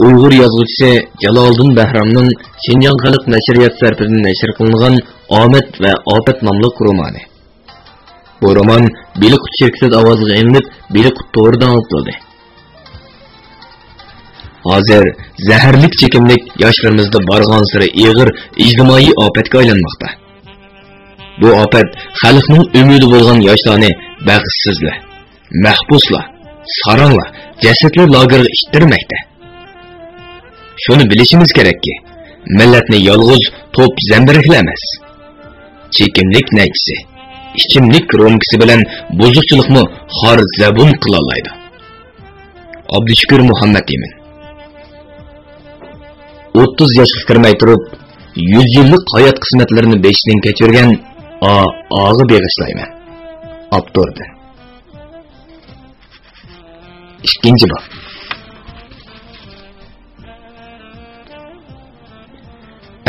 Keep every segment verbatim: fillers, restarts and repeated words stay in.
ئۇيغۇر يازغۇچىسى جالالىدىن بەھرامنىڭ شىنجاڭ خەلق نەشرىيات سەرپىدىن نەشر قىلىنغان ئامەت ۋە ئاپەت ناملىق رومانى. بۇ رومان بېلىققۇت شىركىتىدە ئاۋازغا ئېلىنىپ، بېلىققۇت تورىدا ئاڭلىتىلدى. ھازىر زەھەرلىك چېكىملىك ياشلىرىمىزدا بارغانسېرى ئېغىر ئىجتىمائىي ئاپەتكە ئايلانماقتا. بۇ ئاپەت خەلقنىڭ ئۈمىدى بولغان ياشلارنى بەختسىزلەر، مەھبۇسلار، ساراڭلار، جەسەتلەر لاگېرىغا ئىتتەرمەكتە. شۇنى بىلىشىمىز كېرەككى، مىللەتنى يالغۇز توپ زەمبىرەكلەر ئەمەس، چېكىملىك نەيچىسى، ئىچىملىك رومكىسى بىلەن بۇزۇقچىلىقمۇ خار زەبۇن قىلالايدۇ. ئابدۇشۈكۈر مۇھەممەتئىمىن. ئوتتۇز ياشقا كىرمەي تۇرۇپ، يۈز يىللىق ھايات قىسمەتلىرىنى بېشىدىن كەچۈرگەن ئا-، ئاغا بېغىشلايمەن. ئاپتوردىن. ئىككىنچى باب.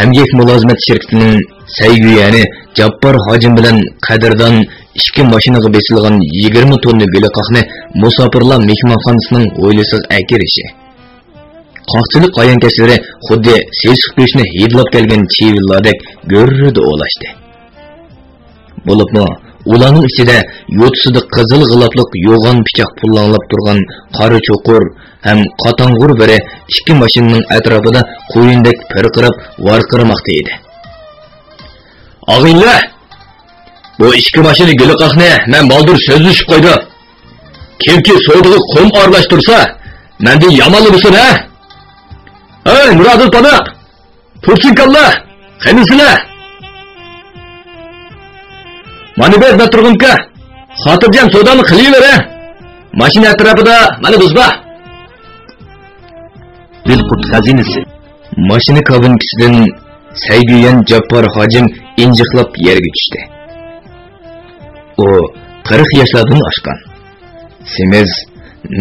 ئەمگەك مۇلازىمەت شىركىتىنىڭ سەيگۈيەنى جاپپار ھاجىم بىلەن قەدىردان ئىككى ماشىنىغا بېسىلغان يىگىرمە توننا گۈلىقاقنى مۇساپىرلار مېھمانخانىسىنىڭ ھويلىسىغا ئەكىرىشى. قاقچىلىق ھايانكەشلىرى خۇددى سېسىق گۆشنى ھىدلاپ كەلگەن چىۋىنلاردەك گۈررىدە ئولاشتى. بولۇپمۇ ئۇلارنىڭ ئىچىدە يوتىسىدا قىزىل غىلاپلىق يوغان پىچاق پۇللاڭلاپ تۇرغان قارا چوقۇر ھەم قاتاڭغۇر بىرى ئىككى ماشىنىنىڭ ئەتراپىدا قۇيۇندەك پىرقىراپ ۋارقىرىماقتا ئىدى. ئاغىنىلەر! بۇ ئىككى ماشىنا گۈلىقاقنى مەن بالدۇر سۆزلىشىپ قويدۇم. كىمكى سودىغا قۇم ئارىلاشتۇرسا، مەندىن يامانلىمىسۇن، ھە؟ ھەي، نۇرادىل پاناق! تۇرسۇن كاللا! قېنى سىلەر؟ مانا بىر مەتتۇرغۇنكا، خاتىرجەم سودانى قىلىۋېرە. ماشىنا ئەتراپىدا مانا بىز بار. بىلقۇت خەزىنىسى. ماشىنا كابىنكىسىدىن سەيگۈيەن جاپپار ھاجىم ئىنجىقلاپ يەرگە چۈشتى. ئۇ قىرىق ياشلاردىن ئاشقان. سېمىز،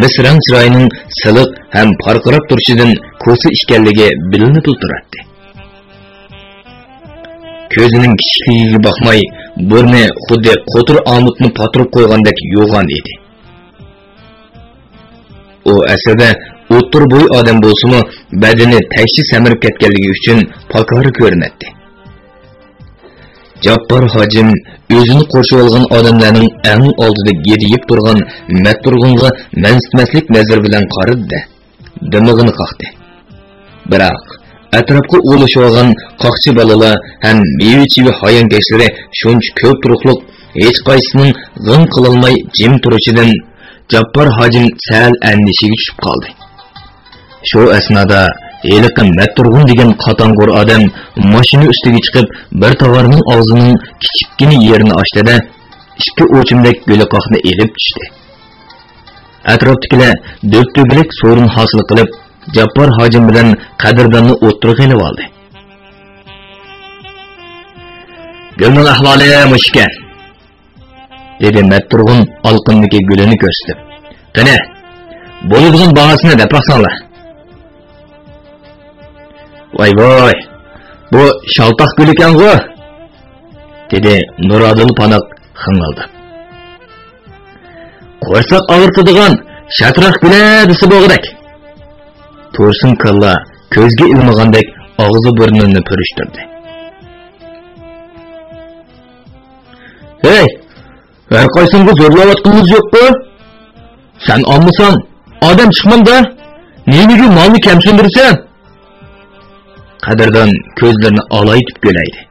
مىس رەڭ چىرايىنىڭ سىلىق ھەم پارقىراپ تۇرۇشىدىن كوسا ئىكەنلىكى بىلىنىپلا تۇراتتى. كۆزىنىڭ كىچىكلىكىگە باقماي، بۇرنى خۇددى قوتۇر ئامۇتنى پاتۇرۇپ قويغاندەك يوغان ئىدى. ئۇ ئەسلىدە ئوتتۇرا بوي ئادەم بولسىمۇ، بەدىنى تەكشى سەمرىپ كەتكەنلىكى ئۈچۈن پاكارە كۆرۈنەتتى. جاپپار ھاجىم ئۆزىنى قورشىۋالغان ئادەملەرنىڭ ئەڭ ئالدىدا گىدىيىپ تۇرغان مەتتۇرغۇنغا مەنسىتمەسلىك نەزىرى بىلەن قارىدى-دە، دىمىغىنى قاقتى. بىراق، ئەتراپقا ئولىشىۋالغان قاقچى بالىلار ھەم مېۋە-چېۋە ھايانكەشلىرى شۇنچە كۆپ تۇرۇقلۇق، ھېچقايسىسىنىڭ غىڭ قىلالماي جىم تۇرۇشىدىن جاپپار ھاجىم سەل ئەندىشىگە چۈشۈپ قالدى. شۇ ئەسنادا ھېلىقى مەتتۇرغۇن دېگەن قاتاڭغۇر ئادەم ماشىنا ئۈستىگە چىقىپ، بىر تاۋارنىڭ ئاغزىنىڭ كىچىككىنە يېرىنى ئاچتى-دە، ئىككى ئوچۇمدەك گۈلىقاقنى ئېلىپ چۈشتى. ئەتراپتىكىلەر دۆپدۆپىلىك سورۇن ھاسىل قىلىپ، جاپپار ھاجىم بىلەن قەدىرداننى ئوتتۇرىغا ئېلىۋالدى. گۈلنىڭ ئەھۋالى مۇشۇ ئىكەن، دېدى مەتتۇرغۇن ئالىقىندىكى گۈلىنى كۆرسىتىپ. قېنى، بولىدىغان باھاسىنى دەپ باقساڭلار. ۋاي ۋاي، بۇ شالپاق گۈلى ئىكەنغۇ، دېدى نۇرادىل پاناق خىڭىلداپ. قورساق ئاغرىتىدىغان شاتراق گۈلە دېسە بولغۇدەك. تۇرسۇن كاللا كۆزگە ئىلمىغاندەك ئاغزى بۇرنىنى پۈرۈشتۈردى. ھەي، ھەر قايسىڭغا زورلاۋاتقىنىمىز يوققۇ؟ سەن ئالمىساڭ، ئادەم چىقمامدا؟ نېمىگە مالنى كەمسىندۈرىسەن؟ قەدىردان كۆزلىرىنى ئالايتىپ كۆلەيدى.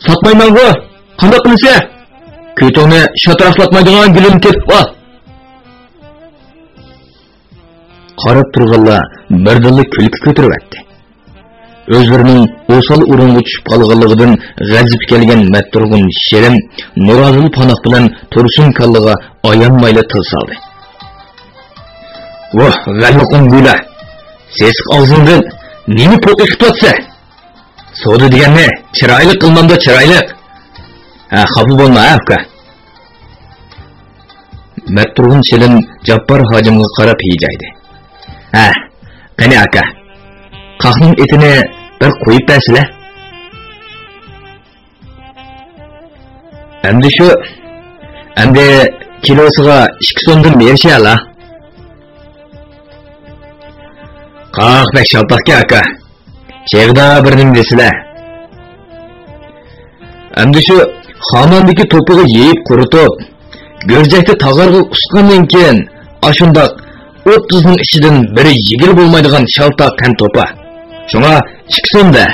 ساتمايمەنغۇ، قانداق قىلىسەن؟ كۆتۈڭنى شاتراقلاتمايدىغان گۈلۈمنى تېپىپ ئال. قاراپ تۇرغانلار بىردىنلا كۈلكە كۆتۈرۈۋەتتى. ئۆزلىرىنىڭ ئوسال ئورۇنغا چۈشۈپ قالغانلىقىدىن غەزىپى كەلگەن مەتتۇرغۇن شېرىن نۇرادىل پاناق بىلەن تۇرسۇن كاللىغا ئايانمايلا تىل سالدى. ۋاھ، غەللىقۇم گۈلە! سېسىق ئاغزىڭدىن نېمە پوق ئېقىتىۋاتىسەن؟ سودا دېگەننى چىرايلىق قىلمامدا چىرايلىق. ھە، خاپا بولما، ھە، ئۇكا. مەتتۇرغۇن شېرىن جاپپار ھاجىمغا قاراپ ھىجايدى. ھە، قېنى ئاكا، قاقنىڭ ئېتىنى بىر قويۇپ بەرسىلە. ئەمدى شۇ، ئەمدى كىلوسىغا ئىككى سومدىن بېرىشەلا. ئاھ، بەك شالتاقكەن ئاكا. چېغىدا بىر نېمە دېسىلە. ئەمدى شۇ خاماندىكى توپىغا يېيىپ قۇرۇتۇپ، گۈرجەكتە تاغارغا قۇسقاندىن كېيىن، ئاشۇنداق ئوتتۇزنىڭ ئىچىدىن بىرى يېگىلى بولمايدىغان شالتاق قەنت توپا. شۇڭا ئىككى سوم دە.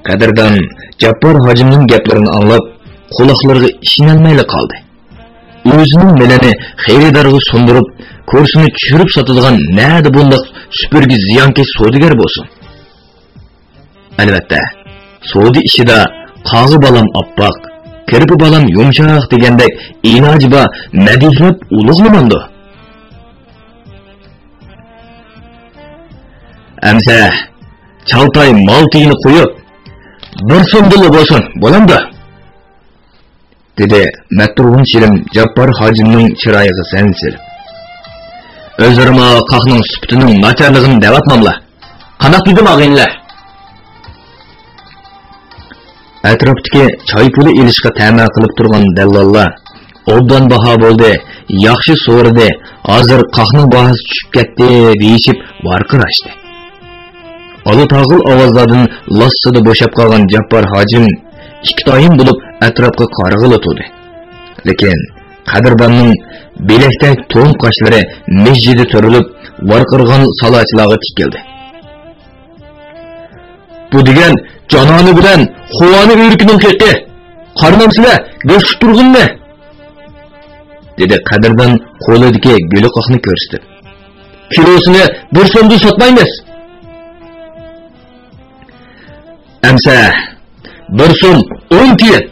قەدىردان جاپپار ھاجىمنىڭ گەپلىرىنى ئاڭلاپ، قۇلاقلىرىغا ئىشىنەلمەيلا قالدى. ئۆزىنىڭ مېلىنى خېرىدارغا سۇندۇرۇپ، كۇرسىنى چۈشۈرۈپ ساتىدىغان نەدە بۇنداق سۈپۈرگە زىيانكەش سودىگەر بولسۇن؟ ئەلۋەتتە، سودا ئىشىدا «قاغا بالام ئاپئاق، كىرپە بالام يۇمشاق» دېگەندەك ئىلاجى بار مەدھىيەلەپ ئۇلۇغلىمامدۇ؟ ئەمسە چالتاي مال تېگىنى قويۇپ، بىر سومدىنلا بولسۇن، بولامدۇ؟ دېدى مەتتۇرغۇن شىلىم جاپپار ھاجىمنىڭ چىرايىغا سەن سېلىپ. ئۆزلىرىمۇ قاقنىڭ سۈپىتىنىڭ ناچارلىقىنى دەۋاتماملا؟ قانداق دېدىم، ئاغىنىلەر؟ ئەتراپتىكى چاي پۇلى ئېلىشقا تەمە قىلىپ تۇرغان دەللاللار «ئوبدان باھا بولدى، ياخشى سورىدى، ھازىر قاقنىڭ باھاسى چۈشۈپ كەتتى» دېيىشىپ ۋارقىراشتى. ئالا تاغىل ئاۋازلاردىن لاسسىدە بوشاپ قالغان جاپپار ھاجىم ئىككى تايىن بولۇپ ئەتراپقا قارىغىلى تۇردى. لېكىن قەدىرداننىڭ بىلەكتەك توم قاشلىرى مىججىدە تۈرۈلۈپ، ۋارقىرىغان سالاچىلارغا تىكىلدى. «بۇ دېگەن جانانى بىلەن خۇۋانى ئۆرۈكىنىڭ قېقى. قارىمامسىلەر گۆش تۇتتۇرغىنىنى؟» دېدى قەدىردان قولىدىكى گۈلىقاقنى كۆرسىتىپ. «كىلوسىنى بىر سومدىن ساتمايمىز.» «ئەمسە بىر سوم ئون تىيىن.»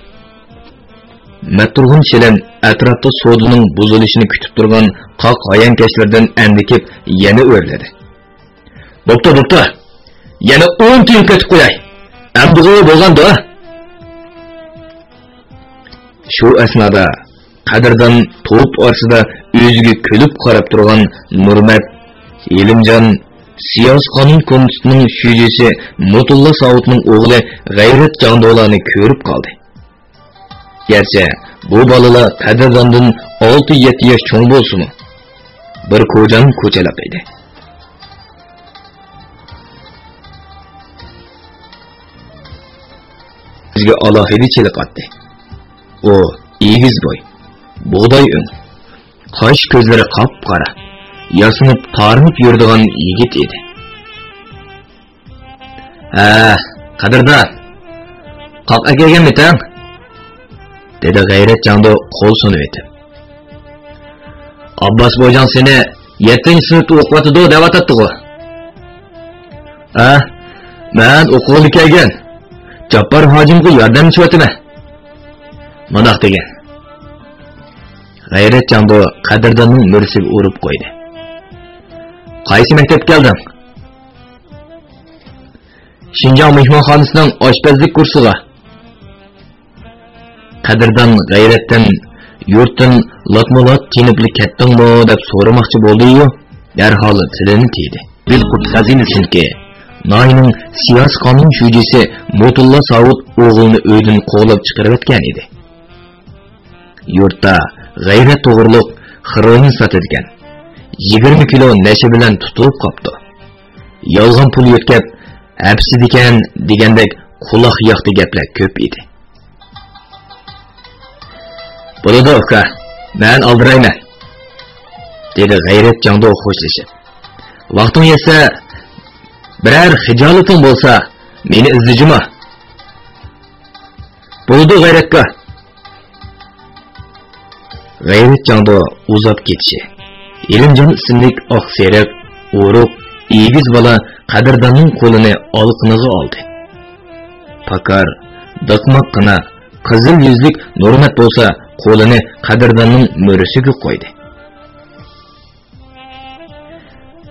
مەتتۇرغۇن شىلىم ئەتراپتا سودىنىڭ بۇزۇلۇشىنى كۈتۈپ تۇرغان قاق ھايانكەشلىرىدىن ئەندىكىپ يەنە ئۆرلىدى. «بوپتۇ، بوپتۇ. يەنە ئون تىيىن قېتىپ قوياي. ئەمدىغۇ بولغاندۇ.» شۇ ئەسنادا قەدىردان توپ ئارىسىدا ئۆزىگە كۈلۈپ قاراپ تۇرغان نۇرمەت، ھېلىمجان، سىياسىي قانۇن كومىتېتىنىڭ شۇجىسى مۇتۇللا ساۋۇتنىڭ ئوغلى غەيرەت جاڭدولارنى كۆرۈپ قالدى. گەرچە بۇ بالىلار قەدىرداندىن ئالتە-يەتتە ياش چوڭ بولسىمۇ، بىر كوجان كوچىلىق ئىدى. بىزگە ئالاھىدە چېلىقاتتى. ئۇ ئېگىز بوي، بۇغداي ئۆڭ، قاش-كۆزلىرى قاپقارا، ياسىنىپ تارىنىپ يۈرىدىغان يىگىت ئىدى. «ھە، قەدىردان، قاق ئەكەلگەنمىتىڭ؟» دېدى غەيرەت جاڭدۇ قول سۇنۇۋېتىپ. «ئابباس بوجاڭ سېنى يەتتىنچى سىنىپتا ئوقۇۋاتىدۇ دەۋاتاتتىغۇ.» «ھە، مەن ئوقۇغىلى كەلگەن، جاپپار ھاجىمغا ياردەملىشىۋاتىمەن.» مۇنداق دېگەن. غەيرەت جاڭدۇ قەدىرداننىڭ مۈرىسىگە ئۇرۇپ قويدى. «قايسى مەكتەپكە كەلدىڭ؟» «شىنجاڭ مېھمانخانىسىنىڭ ئاشپەزلىك كۇرسىغا.» قەدىردان غەيرەتتىن يۇرتتىن لاتمۇلات تېنىپلا كەتتىڭمۇ دەپ سورىماقچى بولدى-يۇ، دەرھال تىلىنى تىيدى. بىلقۇت خەزىنىسىنىڭكى ناھىيەنىڭ سىياسىي قانۇن شۇجىسى مۇتۇللا ساۋۇت ئوغلىنى ئۆيدىن قوغلاپ چىقىرىۋەتكەن ئىدى. يۇرتتا غەيرەت توغرۇلۇق خىروئىن ساتىدىكەن. يىگىرمە كىلو نەشە بىلەن تۇتۇلۇپ قاپتۇ. يالغان پۇل يۆتكەپ ھەپسىدىكەن دېگەندەك قۇلاق ياقتى گەپلەر كۆپ ئىدى. بولىدۇ ئۇكا، مەن ئالدىرايمەن، دېدى غەيرەت جاڭدۇ خوشلىشىپ. ۋاقتىڭ يەتسە، بىرەر خىجالىتىڭ بولسا، مېنى ئىزدە جۇما. بولىدۇ غەيرەتكا. غەيرەت جاڭدۇ ئۇزاپ كېتىشى. ئېلىمجان ئىسىملىك ئاق سېرىق، ئورۇق، ئېگىز بالا قەدىرداننىڭ قولىنى ئالىقىنىغا ئالدى. پاكار، دىقماققىنا، قىزىل يۈزلۈك نۇرمەت بولسا قولىنى قەدىرداننىڭ مۈرىسىگە قويدى.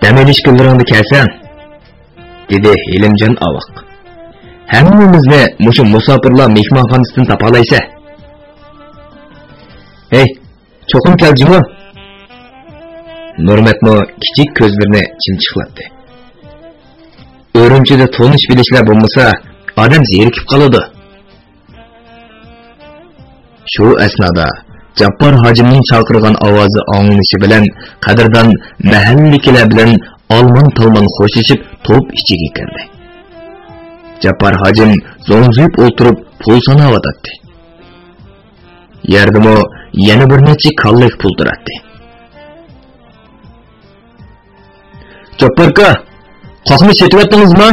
دەم ئېلىش كۈنلىرىڭدە كەلسەڭ، دېدى ھېلىمجان ئاۋاق. ھەممىمىزنى مۇشۇ مۇساپىرلار مېھمانخانىسىدىن تاپالايسەن. ھەي، چوقۇم كەل جۇمۇ. نۇرمەتمۇ كىچىك كۆزلىرىنى چىمچىقلاتتى. ئۈرۈمچىدە تونۇش بىلىشلەر بولمىسا، ئادەم زېرىكىپ قالىدۇ. شۇ ئەسنادا جاپپار ھاجىمنىڭ چاقىرغان ئاۋازى ئاڭلىنىشى بىلەن قەدىردان مەھەللىدىكىلەر بىلەن ئالمان-تالمان خوشلىشىپ توپ ئىچىگە كىردى. جاپپار ھاجىم زوڭزىيىپ ئولتۇرۇپ پۇل ساناۋاتاتتى. يەردىمۇ يەنە بىر نەچچە كاللەك پۇل تۇراتتى. جاپپاركا، قاقنى سېتىۋەتتىڭىزما؟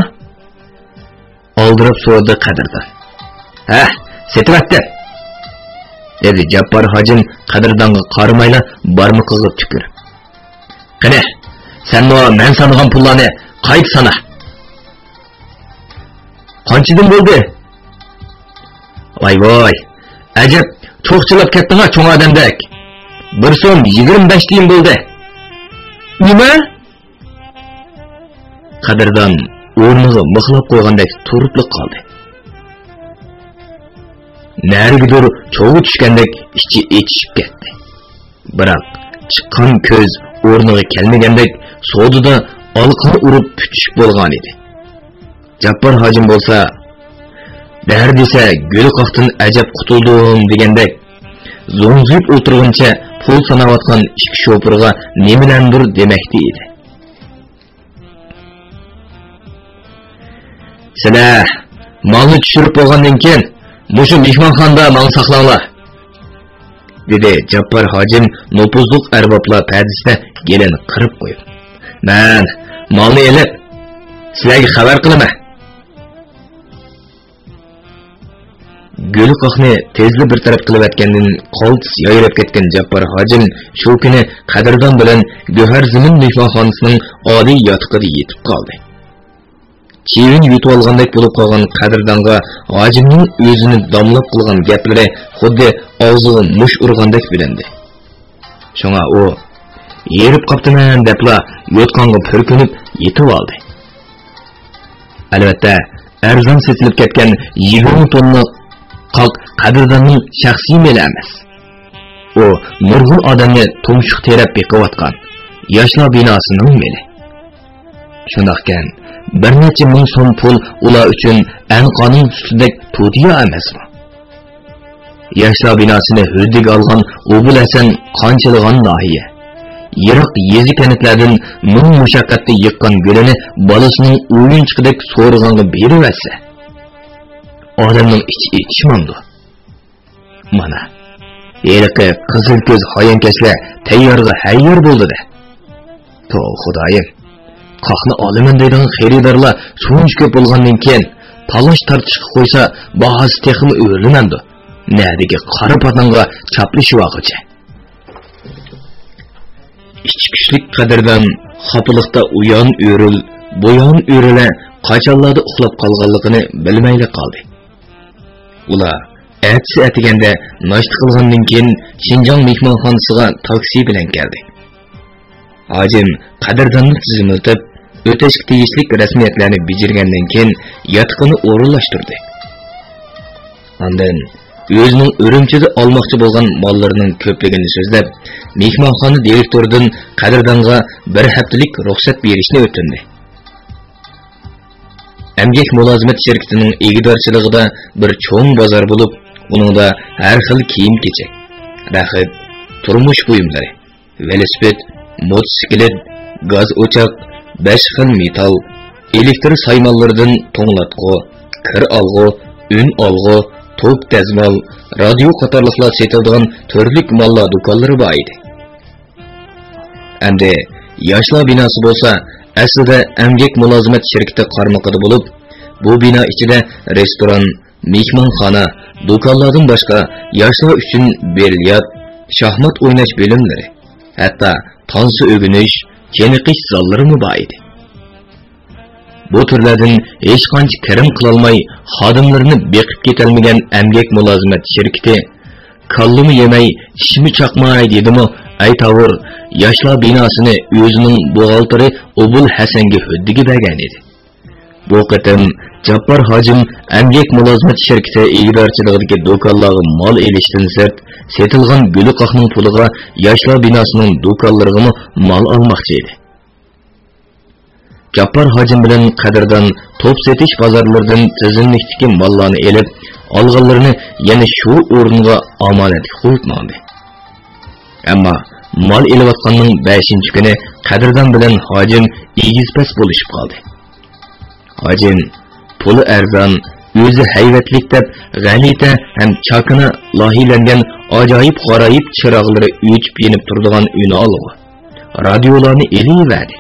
ئالدىراپ سورىدى قەدىردان. ھە، سېتىۋەتتىم، دېدى جاپپار ھاجىم قەدىردانغا قارىمايلا بارمىقىغا تۈكۈرۈپ. قېنى، سەنمۇ مەن سانىغان پۇللارنى قايتا سانا. قانچىدىن بولدى؟ ۋاي ۋاي، ئەجەب چوقچىلاپ كەتتىڭا چوڭ ئادەمدەك. بىر سوم يىگىرمە بەش تىيىن بولدى. نېمە؟ قەدىردان ئورنىغا مىخلاپ قويغاندەك تۇرۇپلا قالدى. نەرىگىدۇر چوغى چۈشكەندەك ئىچى ئېچىشىپ كەتتى. بىراق چىققان كۆز ئورنىغا كەلمىگەندەك سودىدا ئالىقىنى ئۇرۇپ پۈتۈشۈپ بولغانىدى. جاپپار ھاجىم بولسا، «بەر دېسە گۈلى قاقتىن ئەجەب قۇتۇلدۇم» دېگەندەك، زوڭزىيىپ ئولتۇرغىنىچە پۇل ساناۋاتقان ئىككى شوپۇرغا نېمىلەندۇر دېمەكتە ئىدى. «سىلەر مالنى چۈشۈرۈپ بولغاندىن كېيىن، مۇشۇ مېھمانخانىدا ماڭا ساقلاڭلار»، دېدى جاپپار ھاجىم نوپۇزلۇق ئەربابلار پەدىسىدە گېلىنى قىرىپ قويۇپ. «مەن مالنى ئېلىپ، سىلەرگە خەۋەر قىلىمەن.» گۈلى قاقنى تېزلا بىر تەرەپ قىلىۋەتكەندىن، قالتىس يايراپ كەتكەن جاپپار ھاجىم شۇ كۈنى قەدىردان بىلەن گۆھەر زېمىن مېھمانخانىسىنىڭ ئالىي ياتىقىدا يېتىپ قالدى. چىۋىن يۇتۇۋالغاندەك بولۇپ قالغان قەدىردانغا ھاجىمنىڭ ئۆزىنى داملاپ قىلغان گەپلىرى خۇددى ئاغزىغا مۇش ئۇرغاندەك بىلىندى. شۇڭا ئۇ، «ھېرىپ قاپتىمەن» دەپلا يوتقانغا پۈركىنىپ يېتىۋالدى. ئەلۋەتتە، ئەرزان سېتىلىپ كەتكەن يىگىرمە توننا قاق قەدىرداننىڭ شەخسىي مېلى ئەمەس. ئۇ نۇرغۇن ئادەمنى تۇمشۇق تېرەپ بېقىۋاتقان ياشلار بىناسىنىڭ مېلى. شۇنداقكەن، بىر نەچچە مىڭ سوم پۇل ئۇلار ئۈچۈن ئەنقانىڭ ئۈستىدەك تۇتىيا ئەمەسمۇ؟ ياشلار بىناسىنى ھۆددىگە ئالغان ئوبۇل ھەسەن قانچىلىغان ناھىيە، يىراق يېزا-كەنتلەردىن مىڭ مۇشەققەتتە يىغقان گۈلىنى بالىسىنىڭ ئويۇنچۇقىدەك سورىغانغا بېرىۋەتسە، ئادەمنىڭ ئىچى ئېچىشمامدۇ؟ مانا، ھېلىقى قىزىل كۆز ھايانكەشلەر تەييارغا ھەييار بولدى-دە. توۋا خۇدايىم، قاقنى ئالىمەن دەيدىغان خېرىدارلار شۇنچە كۆپ بولغاندىن كېيىن، تالاش-تارتىشقا قويسا، باھاسى تېخىمۇ ئۆرلىمەمدۇ؟ نەدىكى قارا پاتانغا چاپلىشىۋالغۇچە. ئىچى كۈچلۈك قەدىردان خاپىلىقتا ئۇيان ئۆرۈل، بۇيان ئۆرۈلە قاچانلاردا ئۇخلاپ قالغانلىقىنى بىلمەيلا قالدى. ئۇلار ئەتىسى ئەتىگەندە ناشتا قىلغاندىن كېيىن شىنجاڭ مېھمانخانىسىغا تاكسى بىلەن كەلدى. ھاجىم قەدىرداننى تىزىملىتىپ، ئۆتەشكە تېگىشلىك رەسمىيەتلەرنى بېجىرگەندىن كېيىن ياتىقىنى ئورۇنلاشتۇردى. ئاندىن ئۆزىنىڭ ئۈرۈمچىدە ئالماقچى بولغان ماللىرىنىڭ كۆپلۈكىنى سۆزلەپ، مېھمانخانا دىرېكتورىدىن قەدىردانغا بىر ھەپتىلىك رۇخسەت بېرىشنى ئۆتۈندى. ئەمگەك مۇلازىمەت شىركىتىنىڭ ئىگىدارچىلىقىدا بىر چوڭ بازار بولۇپ، ئۇنىڭدا ھەر خىل كىيىم-كېچەك، رەخت، تۇرمۇش بۇيۇملىرى، ۋېلىسىپىت، موتوسىكلىت، گاز ئوچاق، بەش خىل مېتال، ئېلېكتر سايمانلىرىدىن توڭلاتقۇ، كىر ئالغۇ، ئۈن ئالغۇ، توك دەزمال، رادىيو قاتارلىقلار سېتىلىدىغان تۈرلۈك ماللار دۇكانلىرى بار ئىدى. ئەمدى ياشلار بىناسى بولسا ئەسلىدە ئەمگەك مۇلازىمەت شىركىتى قارمىقىدا بولۇپ، بۇ بىنا ئىچىدە رېستوران، مېھمانخانا، دۇكانلاردىن باشقا ياشلار ئۈچۈن بىليارت، شاھمات ئويناش بۆلۈملىرى، ھەتتا تانسا ئۆگىنىش، چېنىقىش زاللىرىمۇ بار ئىدى. بۇ تۈرلەردىن ھېچقانچە كىرىم قىلالماي، خادىملىرىنى بېقىپ كېتەلمىگەن ئەمگەك مۇلازىمەت شىركىتى، كاللىمۇ يېمەي، چىشىمۇ چاقماي دېدىمۇ، ئەيتاۋۇر ياشلار بىناسىنى ئۆزىنىڭ بوغالتىرى ئوبۇل ھەسەنگە ھۆددىگە بەرگەن ئىدى. بۇ قېتىم جاپپار ھاجىم ئەمگەك مۇلازىمەت شىركىتى ئىگىدارچىلىقىدىكى دۇكانلارغا مال ئېلىشتىن سىرت، سېتىلغان گۈلىقاقنىڭ پۇلىغا ياشلار بىناسىنىڭ دۇكانلىرىغىمۇ مال ئالماقچى ئىدى. جاپپار ھاجىم بىلەن قەدىردان توپ سېتىش بازارلىرىدىن تىزىملىكتىكى ماللارنى ئېلىپ، ئالغانلىرىنى يەنە شۇ ئورۇنغا ئامانەتكە قويۇپ ماڭدى. ئەمما مال ئېلىۋاتقاننىڭ بەشىنچى كۈنى قەدىردان بىلەن ھاجىم ئېگىز-پەس بولۇشۇپ قالدى. ھاجىم پۇلى ئەرزان، ئۆزى ھەيۋەتلىك دەپ غەلىتە ھەم چاكىنا لايىھەلەنگەن ئاجايىپ-غارايىپ چىراغلىرى ئۆچۈپ يېنىپ تۇرىدىغان ئۈنئالغۇ، رادىيولارنى ئېلىۋەردى.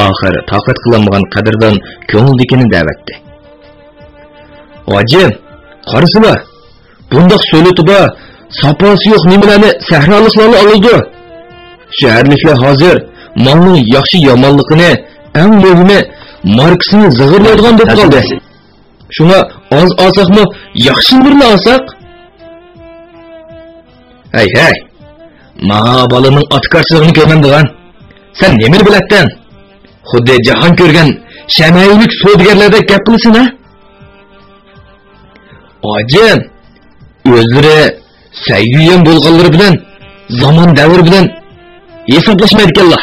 ئاخىر تاقەت قىلالمىغان قەدىردان كۆڭلىدىكىنى دەۋەتتى. ھاجىم، قارىسىلا، بۇنداق سۆلىتى بار، ساپاسى يوق نېمىلەرنى سەھرالىقلارلا ئالىدۇ. شەھەرلىكلەر ھازىر مالنىڭ ياخشى-يامانلىقىنى، ئەڭ مۇھىمى، ماركىسىنى زىغىرلايدىغان بولۇپ قالدى. شۇڭا ئاز ئالساقمۇ ياخشىلىرىنى ئالساق. ھەي، ھەي! ماڭا بالىنىڭ ئاتىكارچىلىقىنى كۆرمەمدىغان. سەن نېمىنى بىلەتتىڭ؟ خۇددى جاھان كۆرگەن شەمەئىلىك سودىگەرلەردەك گەپ قىلىسەن ھە؟ ھاجىم، ئۆزلىرى سەيگۈيەن بولغانلىرى بىلەن زامان دەۋرى بىلەن ھېسابلاشمايدىكەنلا.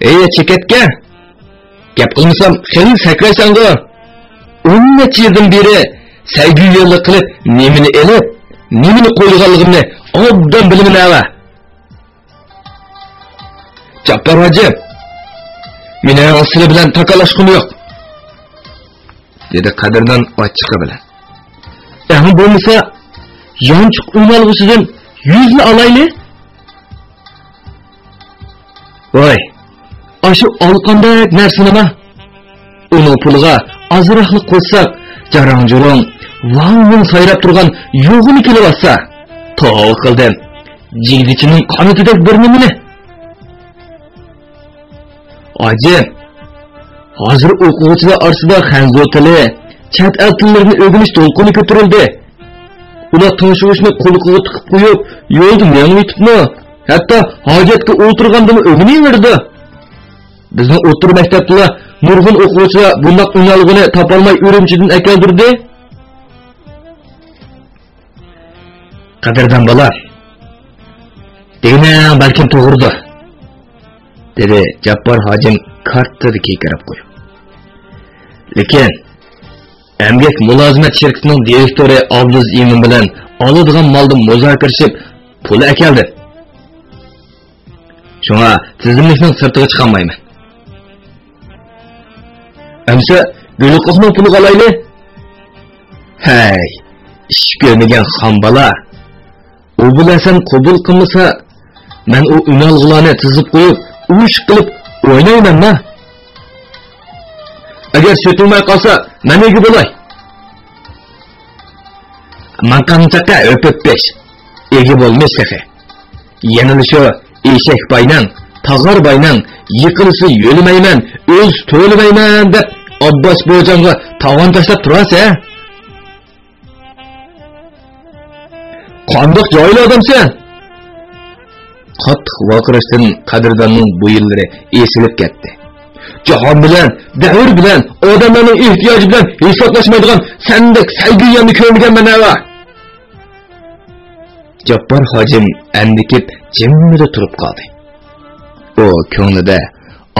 ئەي، چېكەتكە! گەپ قىلمىسام خېلى سەكرەيسەنغۇ! ئون نەچچە يىلدىن بېرى سەيگۈيەنلىك قىلىپ نېمىنى ئېلىپ، نېمىنى قويغانلىقىمنى ئوبدان بىلىمەن ھەۋە! جاپپار ھاجىم، مېنىڭ سىلى بىلەن تاكالاشقۇم يوق، دېدى قەدىردان ئاچچىقى بىلەن. ئەڭ بولمىسا يانچۇق ئۈنئالغۇسىدىن يۈزنى ئالايلى. ۋاي، ئاشۇ ئالقاندەك نەرسىنىما؟ ئۇنىڭ پۇلىغا ئازراقلا قوشساق، جاراڭ-جۇرۇڭ، ۋاڭ-ۋۇڭ سايراپ تۇرغان يوغىنى كېلىۋاتسا، توۋا قىلدىم، جىگدىچىنىڭ قانىتىدەك بىر نېمىنى. ھاجىم، ھازىر ئوقۇغۇچىلار ئارىسىدا خەنزۇ تىلى، چەت ئەل تىللىرىنى ئۆگىنىش دولقۇنى كۆتۈرۈلدى. ئۇلار تىڭشىغۇچنى قۇلىقىغا تىقىپ قويۇپ، يولدا مېڭىۋېتىپمۇ، ھەتتا ھاجەتكە ئولتۇرغاندىمۇ ئۆگىنىۋېرىدۇ. بىزنىڭ ئوتتۇرا مەكتەپتىلا نۇرغۇن ئوقۇغۇچىلار بۇنداق ئۈنئالغۇنى تاپالماي ئۈرۈمچىدىن ئەكەلدۈردى. قەدىردان بالا، دېگىنىڭ بەلكىم توغرىدۇر، دېدى جاپپار ھاجىم كارتىدا كېكىرەپ قويۇپ. لېكىن ئەمگەك مۇلازىمەت شىركىتىنىڭ دىرېكتورى ئابلىز ئىمىن بىلەن ئالىدىغان مالدا مۇزاكىرىلىشىپ پۇل ئەكەلدىم. شۇڭا تىزىملىكنىڭ سىرتىغا چىقالمايمەن. ئەمسە گۈلۇقۇخنىڭ پۇلىغا ئالايلى. ھەي، ئىش كۆرمىگەن خام بالا. ئۇ بىلەن سەن قوبۇل قىلمىسا، مەن ئۇ ئۈنئالغۇلارنى تىزىپ قويۇپ، ئۇ ئىش قىلىپ ئوينايمەنما؟ ئەگەر سېتىلماي قالسا، مەن ئىگە بولاي. ماڭقانچاققا ئۆپۈپ بېش، ئىگە بولمىش تېخى. يەنىلا شۇ ئېشەك باينىڭ، تاغار باينىڭ، يىقىلسا يۆلىمەيمەن، ئۆلسە تۆلىمەيمەن دەپ ئابباس بوجاڭغا تاۋان تاشلاپ تۇراسەن. قانداق جاھىل ئادەمسەن؟ قاتتىق ۋارقىراشتىن قەدىرداننىڭ بويۇنلىرى ئېسىلىپ كەتتى. جاھان بىلەن، دەۋر بىلەن، ئادەملەرنىڭ ئېھتىياجى بىلەن ھېسابلاشمايدىغان سەندەك سەيگۈيەننى كۆرمىگەنمەن ھەۋە. جاپپار ھاجىم ئەندىكىپ جىممىدە تۇرۇپ قالدى. ئۇ كۆڭلىدە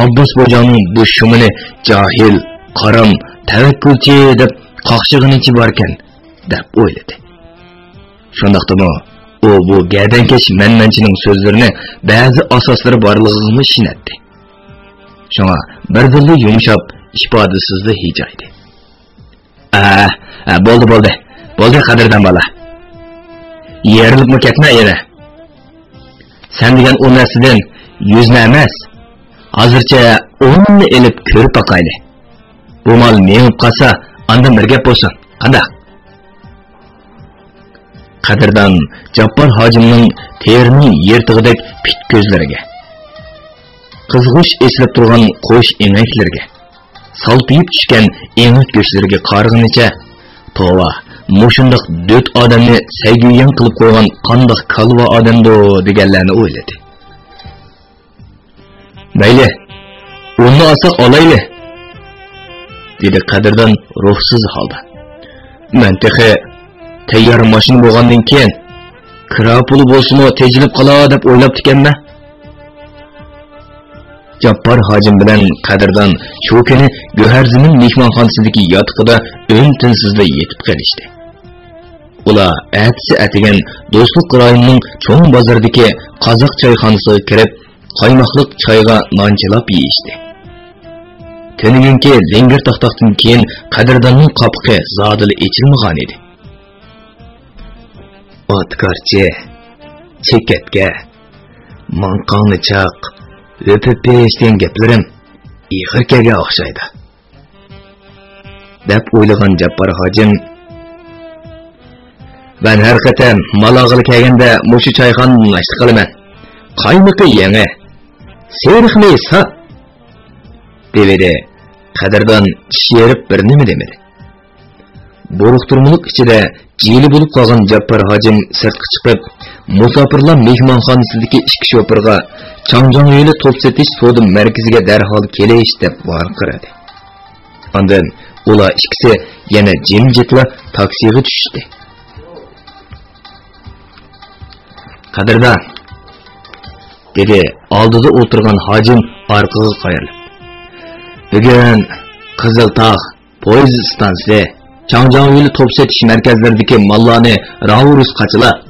ئابباس بوجاڭنىڭ بۇ شۇمىنى جاھىل، قارام، تەۋەككۈلچى دەپ قاقشىغىنىچە باركەن، دەپ ئويلىدى. شۇنداقتىمۇ ئۇ بۇ گەدەنكەش مەنمەنچىنىڭ سۆزلىرىنى بەزى ئاساسلىرى بارلىقىغىمۇ ئىشىنەتتى. شۇڭا بىردىنلا يۇمشاپ، ئىپادىسىزلا ھىجايدى. ئە، ئە، بولدى، بولدى. بولدى، قەدىردان بالا. يېرىلىپمۇ كەتمە يەنە. سەن دېگەن ئۇ نەرسىدىن يۈزنى ئەمەس، ھازىرچە ئوننى ئېلىپ كۆرۈپ باقايلى. بۇ مال مېڭىپ قالسا، ئاندىن بىر گەپ بولسۇن. قانداق؟ قەدىردان جاپپار ھاجىمنىڭ تېرىنىڭ يىرتىقىدەك پىت كۆزلىرىگە، قىزغۇچ ئېسىلىپ تۇرغان قوش ئېڭەكلىرىگە، سالپىيىپ چۈشكەن ئېڭەك گۆشلىرىگە قارىغىنىچە، توۋا، مۇشۇنداق دۆت ئادەمنى سەيگۈيەن قىلىپ قويغان قانداق كالۋا ئادەمدۇ دېگەنلەرنى ئويلىدى. مەيلى، ئۇننى ئالساق ئالايلى، دېدى قەدىردان روھسىز ھالدا. مەن تېخى تەييار ماشىنا بولغاندىن كېيىن، كىرا پۇلى بولسىمۇ تېجىلىپ قالا دەپ ئويلاپتىكەنمەن. جاپپار ھاجىم بىلەن قەدىردان شۇ كۈنى گۆھەرزىمىن مېھمانخانىسىدىكى ياتىقىدا ئۈن-تىنسىزلا يېتىپ قېلىشتى. ئۇلار ئەتىسى ئەتىگەن دوستلۇق رايونىنىڭ چوڭ بازىرىدىكى قازاق چايخانىسىغا كىرىپ، قايماقلىق چايغا نان چىلاپ يېيىشتى. تۈنۈگۈنكى لىڭگىر تاختاقتىن كېيىن قەدىرداننىڭ قاپىقى زادىلا ئېچىلمىغان ئىدى. ئاتىكارچى، چېكەتكە، ماڭقاڭنى چاق، ھۆپۈپۈش دېگەن گەپلىرىم ئېغىر كەلگەن ئوخشايدۇ، دەپ ئويلىغان جاپپار ھاجىم، مەن ھەر قېتىم مال ئالغىلى كەلگەندە مۇشۇ چايخانىدىن ئاشلىق ئالىمەن. قايمىقى يېڭى، سېرىقمۇ ساپ، دېۋىدى. قەدىردان چىش يېرىپ بىر نېمە دېمىدى. بۇرۇقتۇرمىلىق ئىچىدە جىلە بولۇپ قالغان جاپپار ھاجىم سىرتقا چىقىپ، مۇساپىرلار مېھمانخانىسىدىكى ئىككى شوپۇرغا چاڭجاڭ يولى توپ سېتىش سودا مەركىزىگە دەرھال كېلىش دەپ ۋارقىرىدى. ئاندىن ئۇلار ئىككىسى يەنە جىمجىتلا تاكسىغا چۈشتى. قەدىردان، دېدى ئالدىدا ئولتۇرغان ھاجىم ئارقىغا قايرىلىپ. بۈگۈن قىزىلتاغ، پويىز ئىستانسىسى، چاڭجاڭ يولى توپ سېتىش مەركەزلىرىدىكى ماللارنى راۋۇرۇس قاچىلاپ،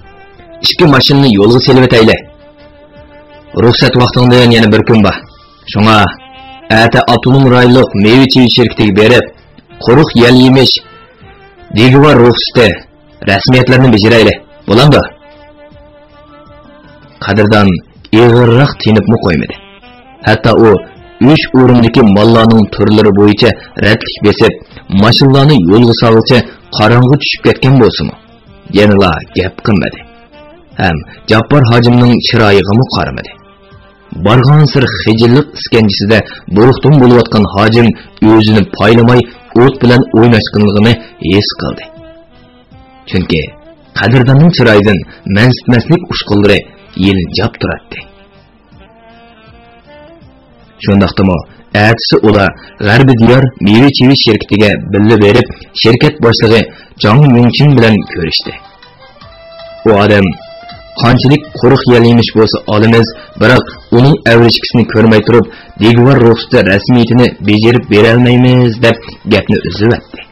ئىككى ماشىنىنى يولغا سېلىۋېتەيلى. رۇخسەت ۋاقتىڭدىن يەنە بىر كۈن بار. شۇڭا ئەتە ئاپتونوم رايونلۇق مېۋە-چېۋە شىركىتىگە بېرىپ، قۇرۇق يەل يېمىش دېگۈۋار رۇخسىتى، رەسمىيەتلەرنى بېجىرەيلى. بولامدۇ؟ قەدىردان ئېغىرراق تىنىپمۇ قويمىدى. ھەتتا ئۇ ئۈچ ئورۇندىكى ماللارنىڭ تۈرلىرى بويىچە رەتلىك بېسىپ، ماشىنىلارنى يولغا سالغۇچە قاراڭغۇ چۈشۈپ كەتكەن بولسىمۇ، يەنىلا گەپ قىلمىدى ھەم جاپپار ھاجىمنىڭ چىرايىغىمۇ قارىمىدى. بارغانسېرى خىجىللىق ئىسكەنجىسىدە بۇرۇقتۇم بولۇۋاتقان ھاجىم ئۆزىنى پايلىماي ئوت بىلەن ئويناشقانلىقىنى ھېس قىلدى. چۈنكى قەدىرداننىڭ چىرايىدىن مەنسىتمەسلىك ئۇچقۇنلىرى يېلىنجاپ تۇراتتى. شۇنداقتىمۇ ئەتىسى ئۇلار غەربىي دىيار مېۋە-چېۋە شىركىتىگە بىللە بېرىپ، شىركەت باشلىقى جاڭ يۇڭچىن بىلەن كۆرۈشتى. ئۇ ئادەم قانچىلىك قۇرۇق يەل يېمىش بولسا ئالىمىز، بىراق ئۇنىڭ ئەۋرىشكىسىنى كۆرمەي تۇرۇپ، دېگۈۋار رۇخسىتى رەسمىيىتىنى بېجىرىپ بېرەلمەيمىز، دەپ گەپنى ئۈزۈۋەتتى.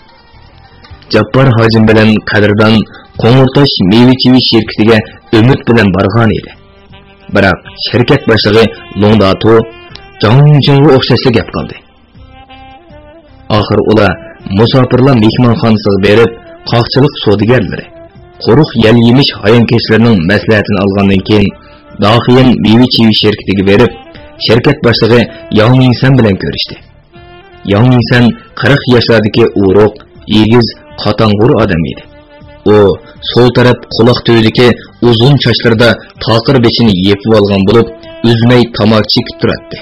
جاپپار ھاجىم بىلەن قەدىردان قوڭۇرتاش مېۋە-چېۋە شىركىتىگە ئۈمىد بىلەن بارغان ئىدى. بىراق شىركەت باشلىقى لوڭداتۇ جاڭ يۇڭچىنغا ئوخشاشلا گەپ قىلدى. ئاخىر ئۇلار مۇساپىرلار مېھمانخانىسىغا بېرىپ، قاقچىلىق سودىگەرلىرى، قۇرۇق يەل يېمىش ھايانكەشلىرىنىڭ مەسلىھەتىنى ئالغاندىن كېيىن، داخىيەن مېۋە-چېۋە شىركىتىگە بېرىپ، شىركەت باشلىقى ياڭ مىڭسەن بىلەن كۆرۈشتى. ياڭ مىڭسەن قىرىق ياشلاردىكى ئورۇق، ئېگىز، قاتاڭغۇر ئادەم ئىدى. ئۇ سول تەرەپ قۇلاق تۈۋىدىكى ئۇزۇن چاچلىرىدا تاقىر بېشىنى يېپىۋالغان بولۇپ، ئۈزمەي تاماكا چېكىپ تۇراتتى.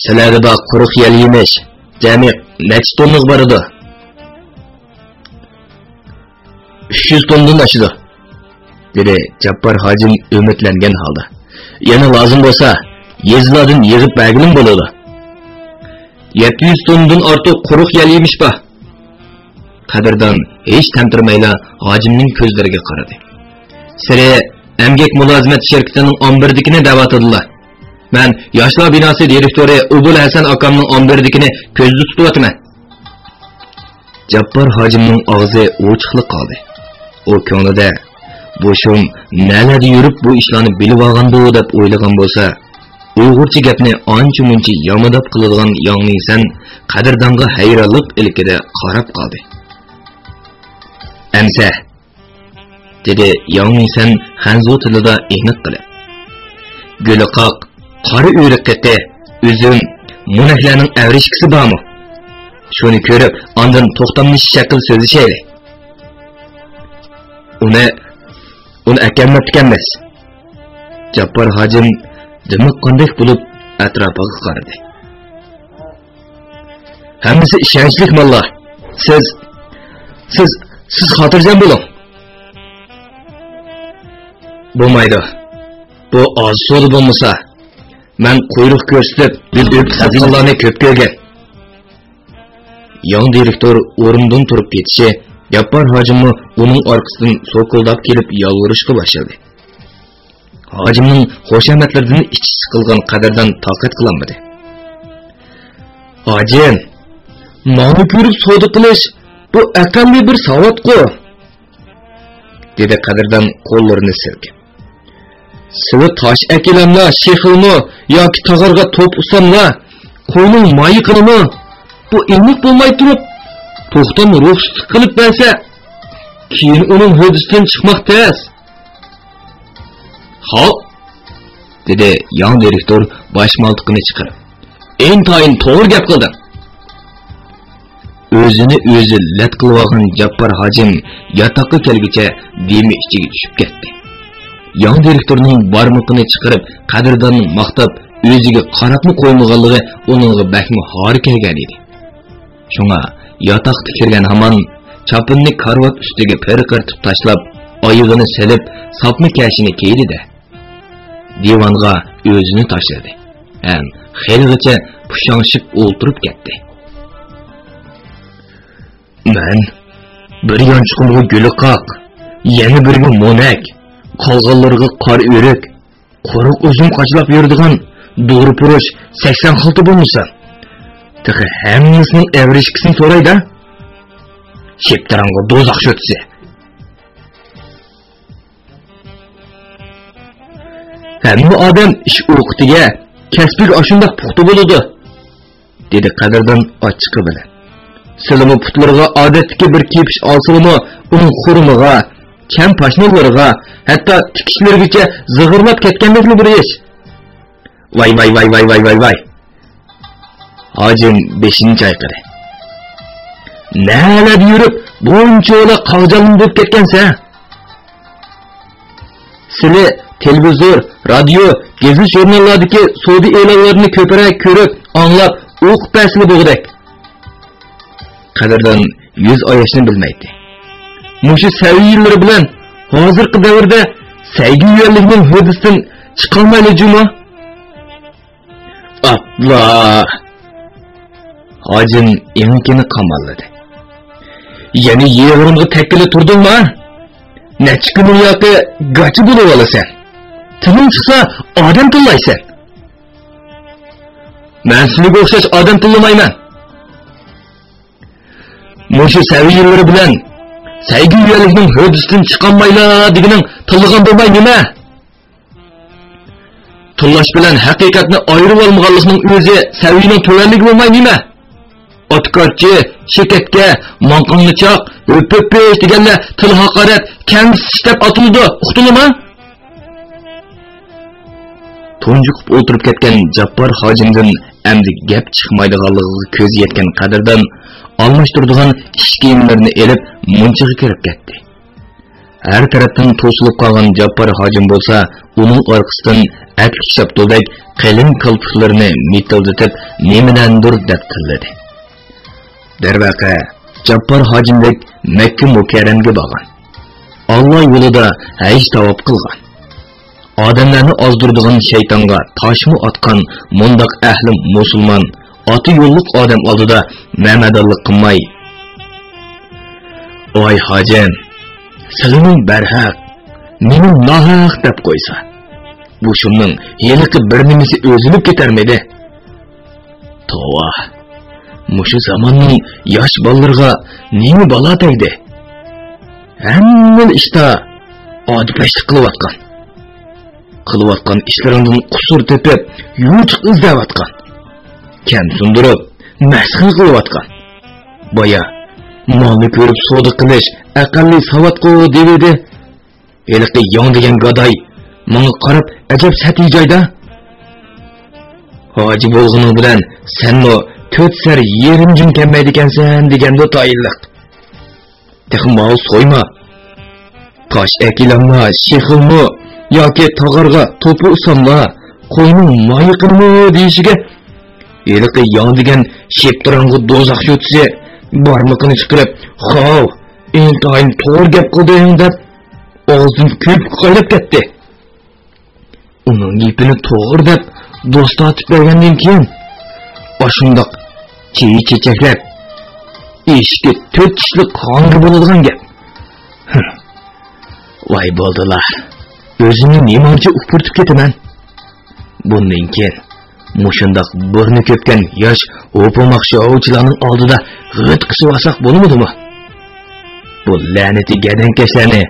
سىلەردە بار قۇرۇق يەل يېمىش جەمئىي نەچچە توننىغا بارىدۇ؟ ئۈچ يۈز توننىدىن ئاشىدۇ، دېدى جاپپار ھاجىم ئۈمىدلەنگەن ھالدا. يەنە لازىم بولسا، يېزىلاردىن يىغىپ بەرگىلىمۇ بولىدۇ. يەتتە يۈز توننىدىن ئارتۇق قۇرۇق يەل يېمىش بار. قەدىردان ھېچ تەمتىرىمەيلا ھاجىمنىڭ كۆزلىرىگە قارىدى. سىلى ئەمگەك مۇلازىمەت شىركىتىنىڭ ئامبىرىدىكىنى دەۋاتىدىلا. مەن ياشلار بىناسى دىرېكتورى ئوبۇل ھەسەن ئاكامنىڭ ئامبىرىدىكىنى كۆزدە تۇتۇۋاتىمەن. جاپپار ھاجىمنىڭ ئاغزى ئوچۇقلا قالدى. ئۇ كۆڭلىدە، بۇ شۇم نەلەردە يۈرۈپ بۇ ئىشلارنى بىلىۋالغاندۇ دەپ ئويلىغان بولسا، ئۇيغۇرچە گەپنى ئانچە-مۇنچە يامىداپ قىلىدىغان ياڭ مىڭسەن قەدىردانغا ھەيرانلىق ئىلكىدە قاراپ قالدى. ئەمسە، دېدى ياڭ مىڭسەن خەنزۇ تىلىدا ئېنىق قىلىپ. گۈلى قاق، قارا ئۆرۈك قېقى، ئۈزۈم، مونەكلەرنىڭ ئەۋرىشكىسى بارمۇ؟ شۇنى كۆرۈپ، ئاندىن توختاملىشىش ھەققىدە سۆزلىشەيلى. ئۇنى، ئۇنى ئەكەلمەپتىكەنمىز. جاپپار ھاجىم دىمىققاندەك بولۇپ ئەتراپىغا قارىدى. ھەممىسى ئىشەنچلىك ماللار. سىز، سىز، سىز خاتىرجەم بولۇڭ. بولمايدۇ. بۇ ئاز سودا بولمىسا، مەن قۇيرۇق كۆرسىتىپ، بىز ئۆپكە ساتقانلارنى كۆپ كۆرگەن. ياڭ دىرېكتور ئورنىدىن تۇرۇپ كېتىشى، جاپپار ھاجىممۇ ئۇنىڭ ئارقىسىدىن سوكۇلداپ كېلىپ يالۋۇرۇشقا باشلىدى. ھاجىمنىڭ خۇشامەتلىرىدىن ئىچى سىقىلغان قەدىردان تاقەت قىلالمىدى. ھاجىم، ماڭا كۆرۈپ سودا قىلىش بۇ ئەقەللىي بىر ساۋاتقۇ، دېدى قەدىردان قوللىرىنى سىلكىپ. سىلى تاش ئەكېلەملا، شېخىلمۇ ياكى تاغارغا توپ ئۇساملا، قوينىڭ مايىقىنىمۇ بۇ ئېنىق بولماي تۇرۇپ، توختام رۇخسەتلىك قىلىپ بەرسە، كېيىن ئۇنىڭ ھۆددىسىدىن چىقماق تەس. خاپ، دېدى ياڭ دىرېكتور باش مالتىقىنى چىقىرىپ. ئىنتايىن توغرا گەپ قىلدىڭ. ئۆزىنى ئۆزى لەت قىلىۋالغان جاپپار ھاجىم ياتاققا كەلگۈچە دېمى ئىچىگە چۈشۈپ كەتتى. ياڭ دىرېكتورنىڭ بارمىقىنى چىقىرىپ، قەدىرداننى ماختاپ، ئۆزىگە قاراپمۇ قويمىغانلىقى ئۇنىڭغا بەكمۇ ھار كەلگەن ئىدى. شۇڭا ياتاققا كىرگەن ھامان چاپىنىنى كارىۋات ئۈستىگە پىرقىرىتىپ تاشلاپ، ئايىغىنى سېلىپ، ساپما كەشىنى كىيدى-دە، دىۋانغا ئۆزىنى تاشلىدى ھەم خېلىغىچە پۇشاڭشىپ ئولتۇرۇپ كەتتى. مەن بىر يانچۇقۇمغا گۈلىقاق، يەنە بىرىگە مونەك، قالغانلىرىغا قارا ئۆرۈك، قۇرۇق ئۆزۈم قاچىلاپ يۈرىدىغان دورا پۇرۇش سەكسەن خىلتا بولمىسا، تېخى ھەممىسىنىڭ ئەۋرىشكىسىنى سورايدا. شىپتىراڭغۇ دوزاخ شۆتىسى. ھەممە ئادەم ئىش ئوقىتىگە، كەسپىگە ئاشۇنداق پۇختا بولىدۇ، دېدى قەدىردان ئاچچىقى بىلەن. سىلىمۇ پۇتلىرىغا ئادەتتىكى بىر كېپىش ئالسىلىمۇ، ئۇنىڭ خۇرۇمىغا، چەم پاشنىلىرىغا، ھەتتا تىكىشلىرىگىچە زىغىرلاپ كەتكەندەكلا بىر ئىش. ۋاي، ۋاي، ۋاي، ۋاي، ۋاي، ۋاي، ۋاي. ھاجىم بېشىنى چايقىدى. نەلەردە يۈرۈپ، بۇنچىۋالا قاغجالما بولۇپ كەتكەنسەن؟ سىلى تېلېۋىزور، رادىيو، گېزىت-ژۇرناللاردىكى سودا ئېلانلىرىنى كۆپرەك كۆرۈپ، ئاڭلاپ، ئوقۇپ بەرسىلە بولغۇدەك. قەدىردان يۈز ئاياشنى بىلمەيتتى. مۇشۇ سەۋىيىلىرى بىلەن ھازىرقى دەۋردە سەيگە يۈەنلىكنىڭ ھۆددىسىدىن چىقالمايلى جۇمۇ. ئاپلا! ھاجىم ئېڭىكىنى قاماللىدى. يەنە يېغىرىمغا تەگكىلى تۇردۇڭما؟ نەچچە كۈن ئۇياقى گاچا بولۇۋالىسەن. تىلىڭ چىقسا، ئادەم تىللايسەن. مەن سىلىگە ئوخشاش ئادەم تىللىمايمەن. مۇشۇ سەۋىيىلىرى بىلەن سەيگە يۈەنلىكنىڭ ھۆددىسىدىن چىقالمايلا دېگىنىڭ تىللىغان بولماي نېمە؟ تىللاش بىلەن ھەقىقەتنى ئايرىۋالمىغانلىقنىڭ ئۆزى سەۋىيىنىڭ تۆۋەنلىكى بولماي نېمە؟ ئاتىكارچى، شېكەتكە، ماڭقاڭنىچاق، ھۆپپۆپپۈش دېگەنلەر تىل ھاقارەت، كەمسىتىش دەپ ئاتىلىدۇ، ئۇقتۇڭلىما؟ تۇنجۇقۇپ ئولتۇرۇپ كەتكەن جاپپار ھاجىمدىن ئەمدى گەپ چىقمايدىغانلىقىغا كۆزى يەتكەن قەدىردان ئالماشتۇرىدىغان ئىش كىيىملىرىنى ئېلىپ، مۇنچىغا كىرىپ كەتتى. ھەر تەرەپتىن توسۇلۇپ قالغان جاپپار ھاجىم بولسا ئۇنىڭ ئارقىسىدىن ئەتلىك شاپتۇلدەك قېلىن كالپۇكلىرىنى مىتىلدىتىپ، نېمىدەندۇر دەپ تىللىدى. دەرۋەقە، جاپپار ھاجىمدەك مەككە مۇكەررەمگە بارغان. ئاللا يولىدا ھەج تاۋاپ قىلغان. ئادەملەرنى ئازدۇرىدىغان شەيتانغا تاشمۇ ئاتقان مۇنداق ئەھلى مۇسۇلمان، ئاتا يوللۇق ئادەم ئالدىدا مەمەدانلىق قىلماي، ۋاي ھاجىم، سىلىنىڭ بەرھەق، مېنىڭ ناھەق دەپ قويسا، بۇ شۇمنىڭ ھېلىقى بىر نېمىسى ئۈزۈلۈپ كېتەرمىدى؟ توۋا، مۇشۇ زاماننىڭ ياش بالىلىرىغا نېمە بالا تەگدى؟ ھەممىلا ئىشتا ئادىپەشلىك قىلىۋاتقان. قىلىۋاتقان ئىشلىرىڭدىن قۇسۇر تېپىپ، يوچۇق ئىزدەۋاتقان. كەمسىندۈرۈپ، مەسخىرە قىلىۋاتقان. بايا، مالنى كۆرۈپ سودا قىلىش ئەقەللىي ساۋاتقۇ دېۋىدى. ھېلىقى ياڭ دېگەن گاداي ماڭا قاراپ ئەجەب سەت ھىجايدا. ھاجى بولغىنىڭ بىلەن سەنمۇ تۆت سەر يېرىم جۈن كەلمەيدىكەنسەن دېگەندۇ تايىنلىق. تېخى ماۋۇ سويما، تاش ئەكېلەملا، شېخىلمۇ ياكى تاغارغا توپا ئۇساملا، قوينىڭ مايىقىنىمۇ دېيىشىگە، ھېلىقى ياڭ دېگەن شىپتىراڭغۇ دوزاخ شۇتىسى بارمىقىنى چىقىرىپ، خاۋ، ئىنتايىن توغرا گەپ قىلدىڭ دەپ، ئاغزىدىن كۆپۈك قايناپ كەتتى. ئۇنىڭ گېپىنى توغرا دەپ دوست تارتىپ بەرگەندىن كېيىن، ئاشۇنداق چېيى چېچەكلەپ، ئېشىكى تۆت چىشلىق خانغا بولىدىغان گەپ. ھىم. ۋاي بولدىلا، ئۆزۈمنى نېمانچە ئۇپرىتىپ كېتىمەن. بۇندىن كېيىن مۇشۇنداق بۇرنى كۆپكەن ياش ھوپۇماق شوۋچىلارنىڭ ئالدىدا غىت قىسىۋالساق بولمىدىمۇ؟ بۇ لەنىتى گەدەنكەشلەرنى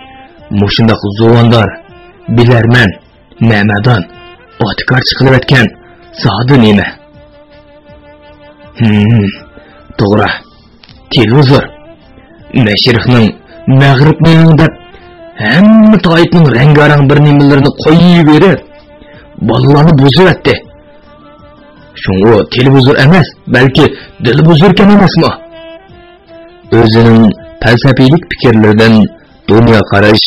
مۇشۇنداق زۇۋاندار، بىلەرمەن، مەمەدان، ئاتىكارچى قىلىۋەتكەن زادى نېمە؟ ھىم، توغرا. تېلېۋىزور. مەشرىقنىڭ، مەغرىبنىڭ دەپ ھەممە تائىپنىڭ رەڭگارەڭ بىر نېمىلىرىنى قويۇۋېرىپ، بالىلارنى بۇزۇۋەتتى. شۇڭا ئۇ تېلېۋىزور ئەمەس، بەلكى دېلىۋىزوركەن ئەمەسمۇ؟ ئۆزىنىڭ پەلسەپىلىك پىكىرلىرىدىن، دۇنيا قاراش،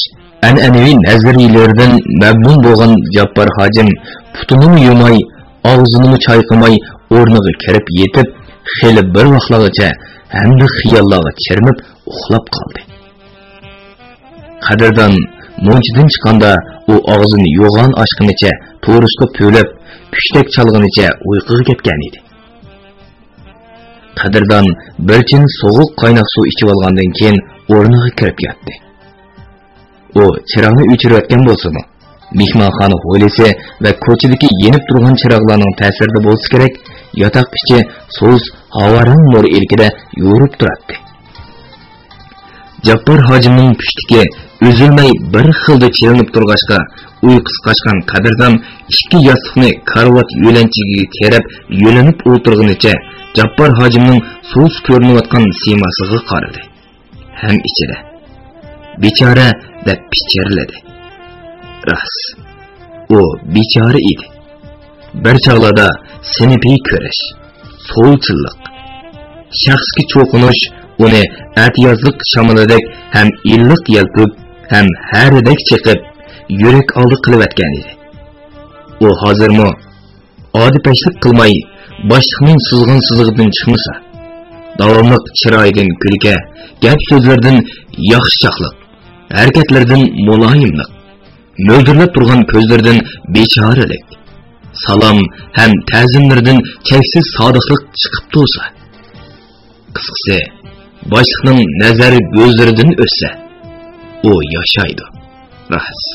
ئەنئەنىۋى نەزەرىيەلىرىدىن مەمنۇن بولغان جاپپار ھاجىم پۇتىنىمۇ يۇماي، ئاغزىنىمۇ چايقىماي ئورنىغا كىرىپ يېتىپ، خېلى بىر ۋاقلارغىچە ھەمدە خىياللارغا چىرمىپ ئۇخلاپ قالدى. قەدىردان مۇنچىدىن چىققاندا ئۇ ئاغزىنى يوغان ئاچقىنىچە تورۇسقا پۈۋلەپ، پۈشتەك چالغىنىچە ئۇيقۇغا كەتكەن ئىدى. قەدىردان بىر چىن سوغۇق قايناق سۇ ئىچىۋالغاندىن كېيىن ئورنىغا كىرىپ ياتتى. ئۇ چىراغنى ئۆچۈرۈۋەتكەن بولسىمۇ، مېھمانخانا ھويلىسى ۋە كوچىدىكى يېنىپ تۇرغان چىراغلارنىڭ تەسىرىدە بولسا كېرەك، ياتاق ئىچى سۇس، ھاۋارەڭ نۇر ئىلكىدە يورۇپ تۇراتتى. جاپپار ھاجىمنىڭ پۇشتىكى ئۈزۈلمەي بىر خىلدا چېلىنىپ تۇرغاچقا، ئۇيقۇسى قاچقان قەدىردان ئىككى ياستۇقنى كارىۋات يۆلەنچىگىگە تىرەپ يۆلىنىپ ئولتۇرغىنىچە، جاپپار ھاجىمنىڭ سۇس كۆرۈنۈۋاتقان سىيماسىغا قارىدى. ھەم ئىچىدە، «بىچارە» دەپ پىچىرلىدى. راست، ئۇ بىچارە ئىدى. بىر چاغلاردا سىنىپىي كۈرەش، سولچىللىق، شەخسكە چوقۇنۇش ئۇنى ئەتىيازلىق شامىلىدەك ھەم ئىللىق يەلپۈپ، ھەم ھەرىدەك چېقىپ، يۈرەك ئالدى قىلىۋەتكەن ئىدى. ئۇ ھازىرمۇ ئادىپەشلىك قىلماي، باشلىقنىڭ سىزغان سىزىقىدىن چىقمىسا، داۋاملىق چىرايىدىن كۈلكە، گەپ-سۆزلىرىدىن ياخشىچاقلىق، ھەرىكەتلىرىدىن مۇلايىملىق، مۆلدۈرلەپ تۇرغان كۆزلىرىدىن بىچارىلىك، سالام ھەم تەزىملىرىدىن چەكسىز سادىقلىق چىقىپ تۇرسا، قىسقىسى، باشلىقنىڭ نەزەر گۆزلىرىدىن ئۆتسە، ئۇ ياشايدۇ. راست،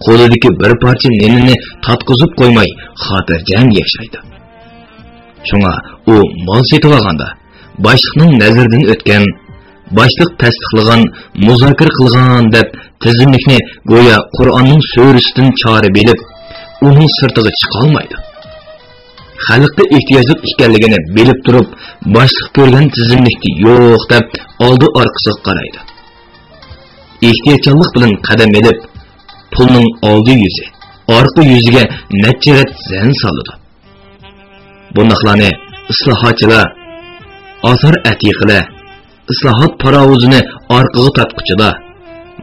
قولىدىكى بىر پارچە نېنىنى تارتقۇزۇپ قويماي، خاتىرجەم ياشايدۇ. شۇڭا ئۇ مال سېتىۋالغاندا، باشلىقنىڭ نەزىرىدىن ئۆتكەن، باشلىق تەستىقلىغان، مۇزاكىرە قىلغان دەپ تىزىملىكنى گويا قۇرئاننىڭ سۈرىسىدىن چارە بىلىپ، ئۇنىڭ سىرتىغا چىقالمايدۇ. خەلققە ئېھتىياجلىق ئىكەنلىكىنى بىلىپ تۇرۇپ، باشلىق كۆرگەن تىزىملىكتە يوق دەپ ئالدى ئارقىسىغا قارايدۇ. ئېھتىياتچانلىق بىلەن قەدەم ئېلىپ، پۇلنىڭ ئالدى يۈزى، ئارقا يۈزىگە نەچچە رەت زەن سالىدۇ. بۇنداقلارنى ئىسلاھاتچىلار، ئاسار ئەتىقىلەر، ئىسلاھات پاراۋۇزىنى ئارقىغا تارتقۇچىلار،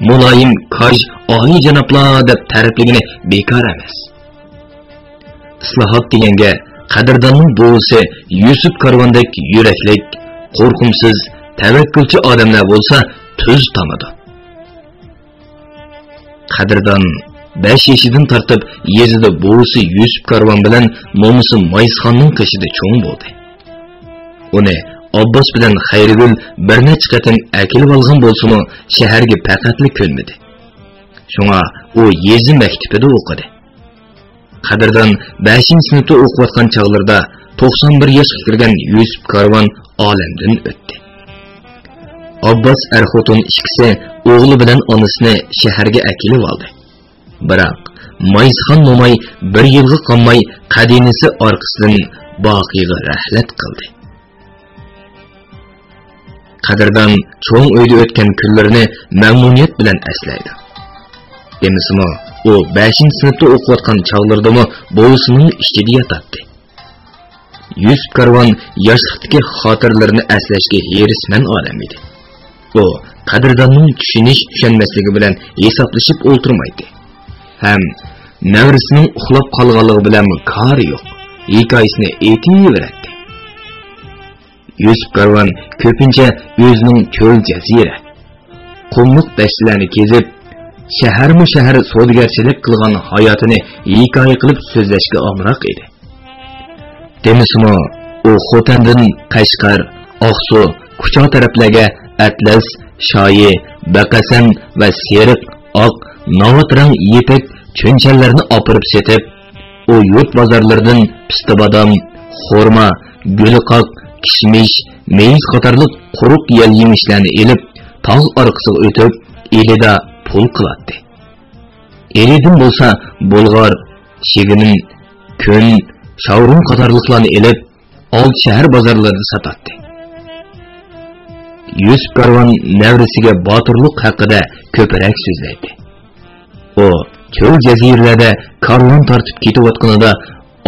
مۇلايىم، كاج، ئالىيجانابلار دەپ تەرىپلىگىنى بىكار ئەمەس. ئىسلاھات دېگەنگە قەدىرداننىڭ بوۋىسى يۈسۈپ كارۋاندەك يۈرەكلىك، قورقۇمسىز، تەۋەككۈلچى ئادەملەر بولسا تۈز تامىدۇ. قەدىردان بەش يېشىدىن تارتىپ يېزىدا بوۋىسى يۈسۈپ كارۋان بىلەن مومىسى مايسىخاننىڭ قېشىدا چوڭ بولدى. ئۇنى ئابباس بىلەن خەيرىگۈل بىر نەچچە قېتىم ئەكېلىۋالغان بولسىمۇ، شەھەرگە پەقەتلا كۆنمىدى. شۇڭا ئۇ يېزا مەكتىپىدە ئوقۇدى. قەدىردان بەشىنچى سىنىپتا ئوقۇۋاتقان چاغلىرىدا توقسان بىر ياشقا كىرگەن يۈسۈپ كارۋان ئالەمدىن ئۆتتى. ئابباس ئەر-خوتۇن ئىككىسى ئوغلى بىلەن ئانىسىنى شەھەرگە ئەكېلىۋالدى. بىراق، مايسىخان موماي بىر يىلغا قالماي قەدىنىسى ئارقىسىدىن باقىيغا رەھلەت قىلدى. قەدىردان چوڭ ئۆيدە ئۆتكەن كۈنلىرىنى مەمنۇنىيەت بىلەن ئەسلەيدۇ. دېمىسىمۇ، ئۇ بەشىنچى سىنىپتا ئوقۇۋاتقان چاغلىرىدىمۇ بوۋىسىنىڭ ئىچىدە ياتاتتى. يۈسۈپ كارۋان ياشلىقتىكى خاتىرىلىرىنى ئەسلەشكە ھېرىسمەن ئادەم ئىدى. ئۇ قەدىرداننىڭ چۈشىنىش-چۈشەنمەسلىكى بىلەن ھېسابلىشىپ ئولتۇرمايتتى. ھەم نەۋرىسىنىڭ ئۇخلاپ قالغانلىقى بىلەنمۇ كارى يوق، ھېكايىسىنى ئېيتىۋېرەتتى. يۈسۈپ كارۋان كۆپىنچە ئۆزىنىڭ چۆل جەزىرە، قۇملۇق دەشتىلەرنى كېزىپ، شەھەرمۇ شەھەر سودىگەرچىلىك قىلغان ھاياتىنى ھېكايە قىلىپ سۆزلەشكە ئامراق ئىدى. دېمىسىمۇ، ئۇ خوتەندىن قەشقەر، ئاقسۇ، كۇچا تەرەپلەرگە ئەتلەس، شايى، بەقەسەن ۋە سېرىق، ئاق، ناۋات رەڭ يىپەك چۈنچەنلەرنى ئاپىرىپ سېتىپ، ئۇ يۇرت بازارلىرىدىن پىستە بادام، خورما، گۈلىقاق، كىشمىش، مېيىز قاتارلىق قۇرۇق يەل يېمىشلەرنى ئېلىپ، تاغ ئارقىسىغا ئۆتۈپ، ئىلىدا پۇل قىلاتتى. ئىلىدىن بولسا بۇلغار، شېۋىنىن، كۆن، شاۋرۇن قاتارلىقلارنى ئېلىپ، ئالدى شەھەر بازارلىرىدا ساتاتتى. يۈسۈپ كارۋان نەۋرىسىگە باتۇرلۇق ھەققىدە كۆپرەك سۆزلەيتتى. ئۇ چۆل جەزىرىلەردە كارۋان تارتىپ كېتىۋاتقىنىدا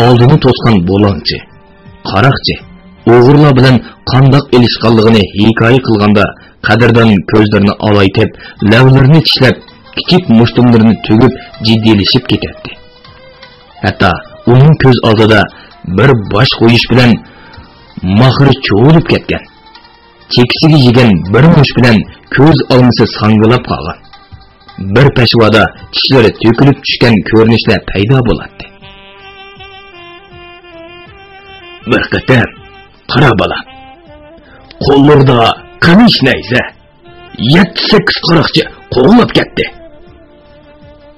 ئالدىنى توسقان بۇلاڭچى، قاراقچى، ئوغرىلار بىلەن قانداق ئېلىشقانلىقىنى ھېكايە قىلغاندا، قەدىردان كۆزلىرىنى ئالايتىپ، لەۋلىرىنى چىشلەپ، كىچىك مۇشتۇملىرىنى تۈگۈپ، جىددىيلىشىپ كېتەتتى. ھەتتا ئۇنىڭ كۆز ئالدىدا بىر باش قويۇش بىلەن ماخىرى چۇۋۇلۇپ كەتكەن، چېكىسىگە يېگەن بىر مۇش بىلەن كۆز ئالمىسى ساڭگىلاپ قالغان، بىر پەشۋادا چىشلىرى تۆكۈلۈپ چۈشكەن كۆرۈنۈشلەر پەيدا بولاتتى. بىر قېتىم، قارا بالا، قوللىرىدا قىلىچ نەيزە، يەتتە-سەككىز قاراقچى قوغلاپ كەتتى،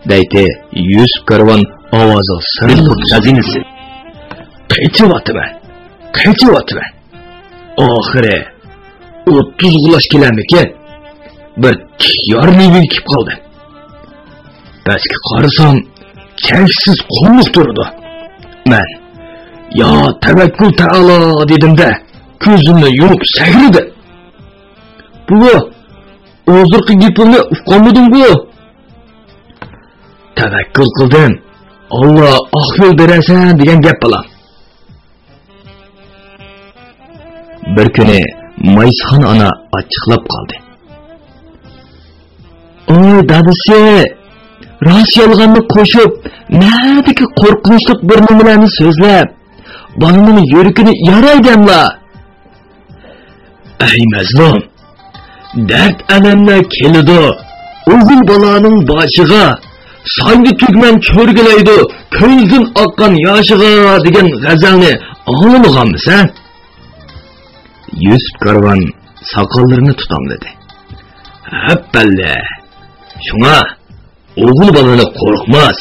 دەيتتى يۈسۈپ كارۋان ئاۋازىغا سىرلىق خەزىنىسى. قېچىۋاتىمەن، قېچىۋاتىمەن. ئاخىرى ئوتتۇزغا ئۇلاش كېلەرمىكىن، بىر تىك يارنى يېتىپ قالدىم. پەسكە قارىسام، چەكسىز قۇملۇق تۇرىدۇ. مەن، يا تەۋەككۈل تائالا دېدىم-دە، كۆزۈمنى يۇمۇپ سەكرىدىم. بوۋا، ھازىرقى گېپىڭنى ئۇقالمىدىمغۇ؟ تەۋەككۈل قىلدىم، ئاللا ئاق يول بېرەرسەن دېگەن گەپ بالا. بىر كۈنى مايسىخان ئانا ئاچچىقلاپ قالدى. ئوي دادىسى، راست يالغاننى قوشۇپ، نەدىكى قورقۇنچلۇق بىر نېمىلەرنى سۆزلەپ، بالىنىڭ يۈرىكىنى يارايدۇ ئەملا. ئەي مەزلۇم، دەرد-ئەلەملەر كېلىدۇ ئوغۇل بالانىڭ باشىغا، سايدا تۈگمەن چۆرگىلەيدۇ كۆزدىن ئاققان ياشىغا دېگەن غەزەلنى ئاڭلىمىغانمىسەن؟ يۈسۈپ كارۋان ساقاللىرىنى تۇتاملىدى. ھەپپەللە! شۇڭا ئوغۇل بالىنى قورقماس،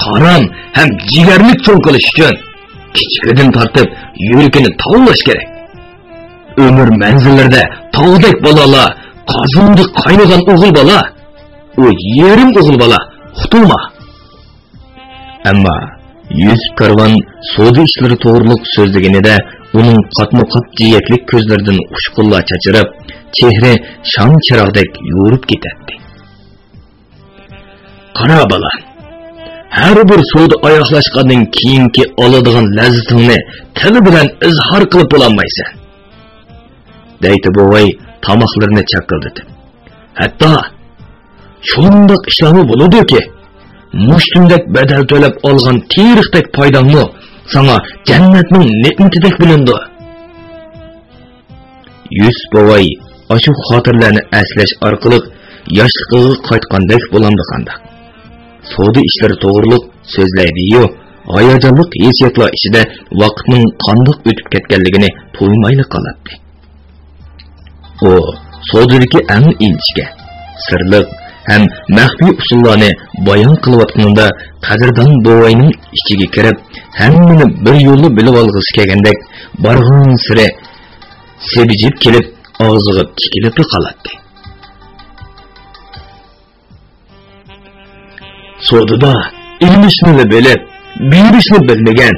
قارام ھەم جىگەرلىك چوڭ قىلىش ئۈچۈن كىچىكىدىن تارتىپ يۈرىكىنى تاۋلاش كېرەك. ئۆمۈر مەنزىللىرىدە تاغدەك بالالار قازىنىدا قاينىغان ئوغۇل بالا، ئۇ يېرىم ئوغۇل بالا، ئۇقتۇڭما؟ ئەمما يۈسۈپ كارۋان سودا ئىشلىرى توغرۇلۇق سۆزلىگىنىدە، ئۇنىڭ قاتمۇ-قات جىيەكلىك كۆزلىرىدىن ئۇچقۇنلار چاچراپ، چېھرى شام چىراغدەك يورۇپ كېتەتتى. قارا بالا، ھەر بىر سودا ئاياغلاشقاندىن كېيىنكى ئالىدىغان لەززىتىڭنى تىل بىلەن ئىزھار قىلىپ بولالمايسەن، دەيتتى بوۋاي تاماقلىرىنى چاققىلدىتىپ. ھەتتا شۇنداق ئىشلارمۇ بولىدۇكى، مۇشتۇمدەك بەدەل تۆلەپ ئالغان تېرىقتەك پايداڭمۇ ساڭا جەننەتنىڭ نېمىتىدەك بىلىنىدۇ. يۈسۈپ بوۋاي ئاشۇ خاتىرىلەرنى ئەسلەش ئارقىلىق ياشلىقىغا قايتقاندەك بولامدۇ قانداق؟ سودا ئىشلىرى توغرۇلۇق سۆزلەيدىيۇ، ھاياجانلىق ھېسسىياتلار ئىچىدە ۋاقىتنىڭ قانداق ئۆتۈپ كەتكەنلىكىنى تۇيمايلا قالاتتى. ئۇ سودىدىكى ئەڭ ئىنچىكە، سىرلىق ھەم مەخپىي ئۇسۇللارنى بايان قىلىۋاتقىنىدا، قەدىردان بوۋاينىڭ ئىچىگە كىرىپ، ھەممىنى بىر يوللا بىلىۋالغۇسى كەلگەندەك، بارغانسېرى سىبىجىپ كېلىپ، ئاغزىغا تىكىلىپلا قالاتتى. سودىدا ئېلىشنىلا بىلىپ، بېرىشنى بىلمىگەن،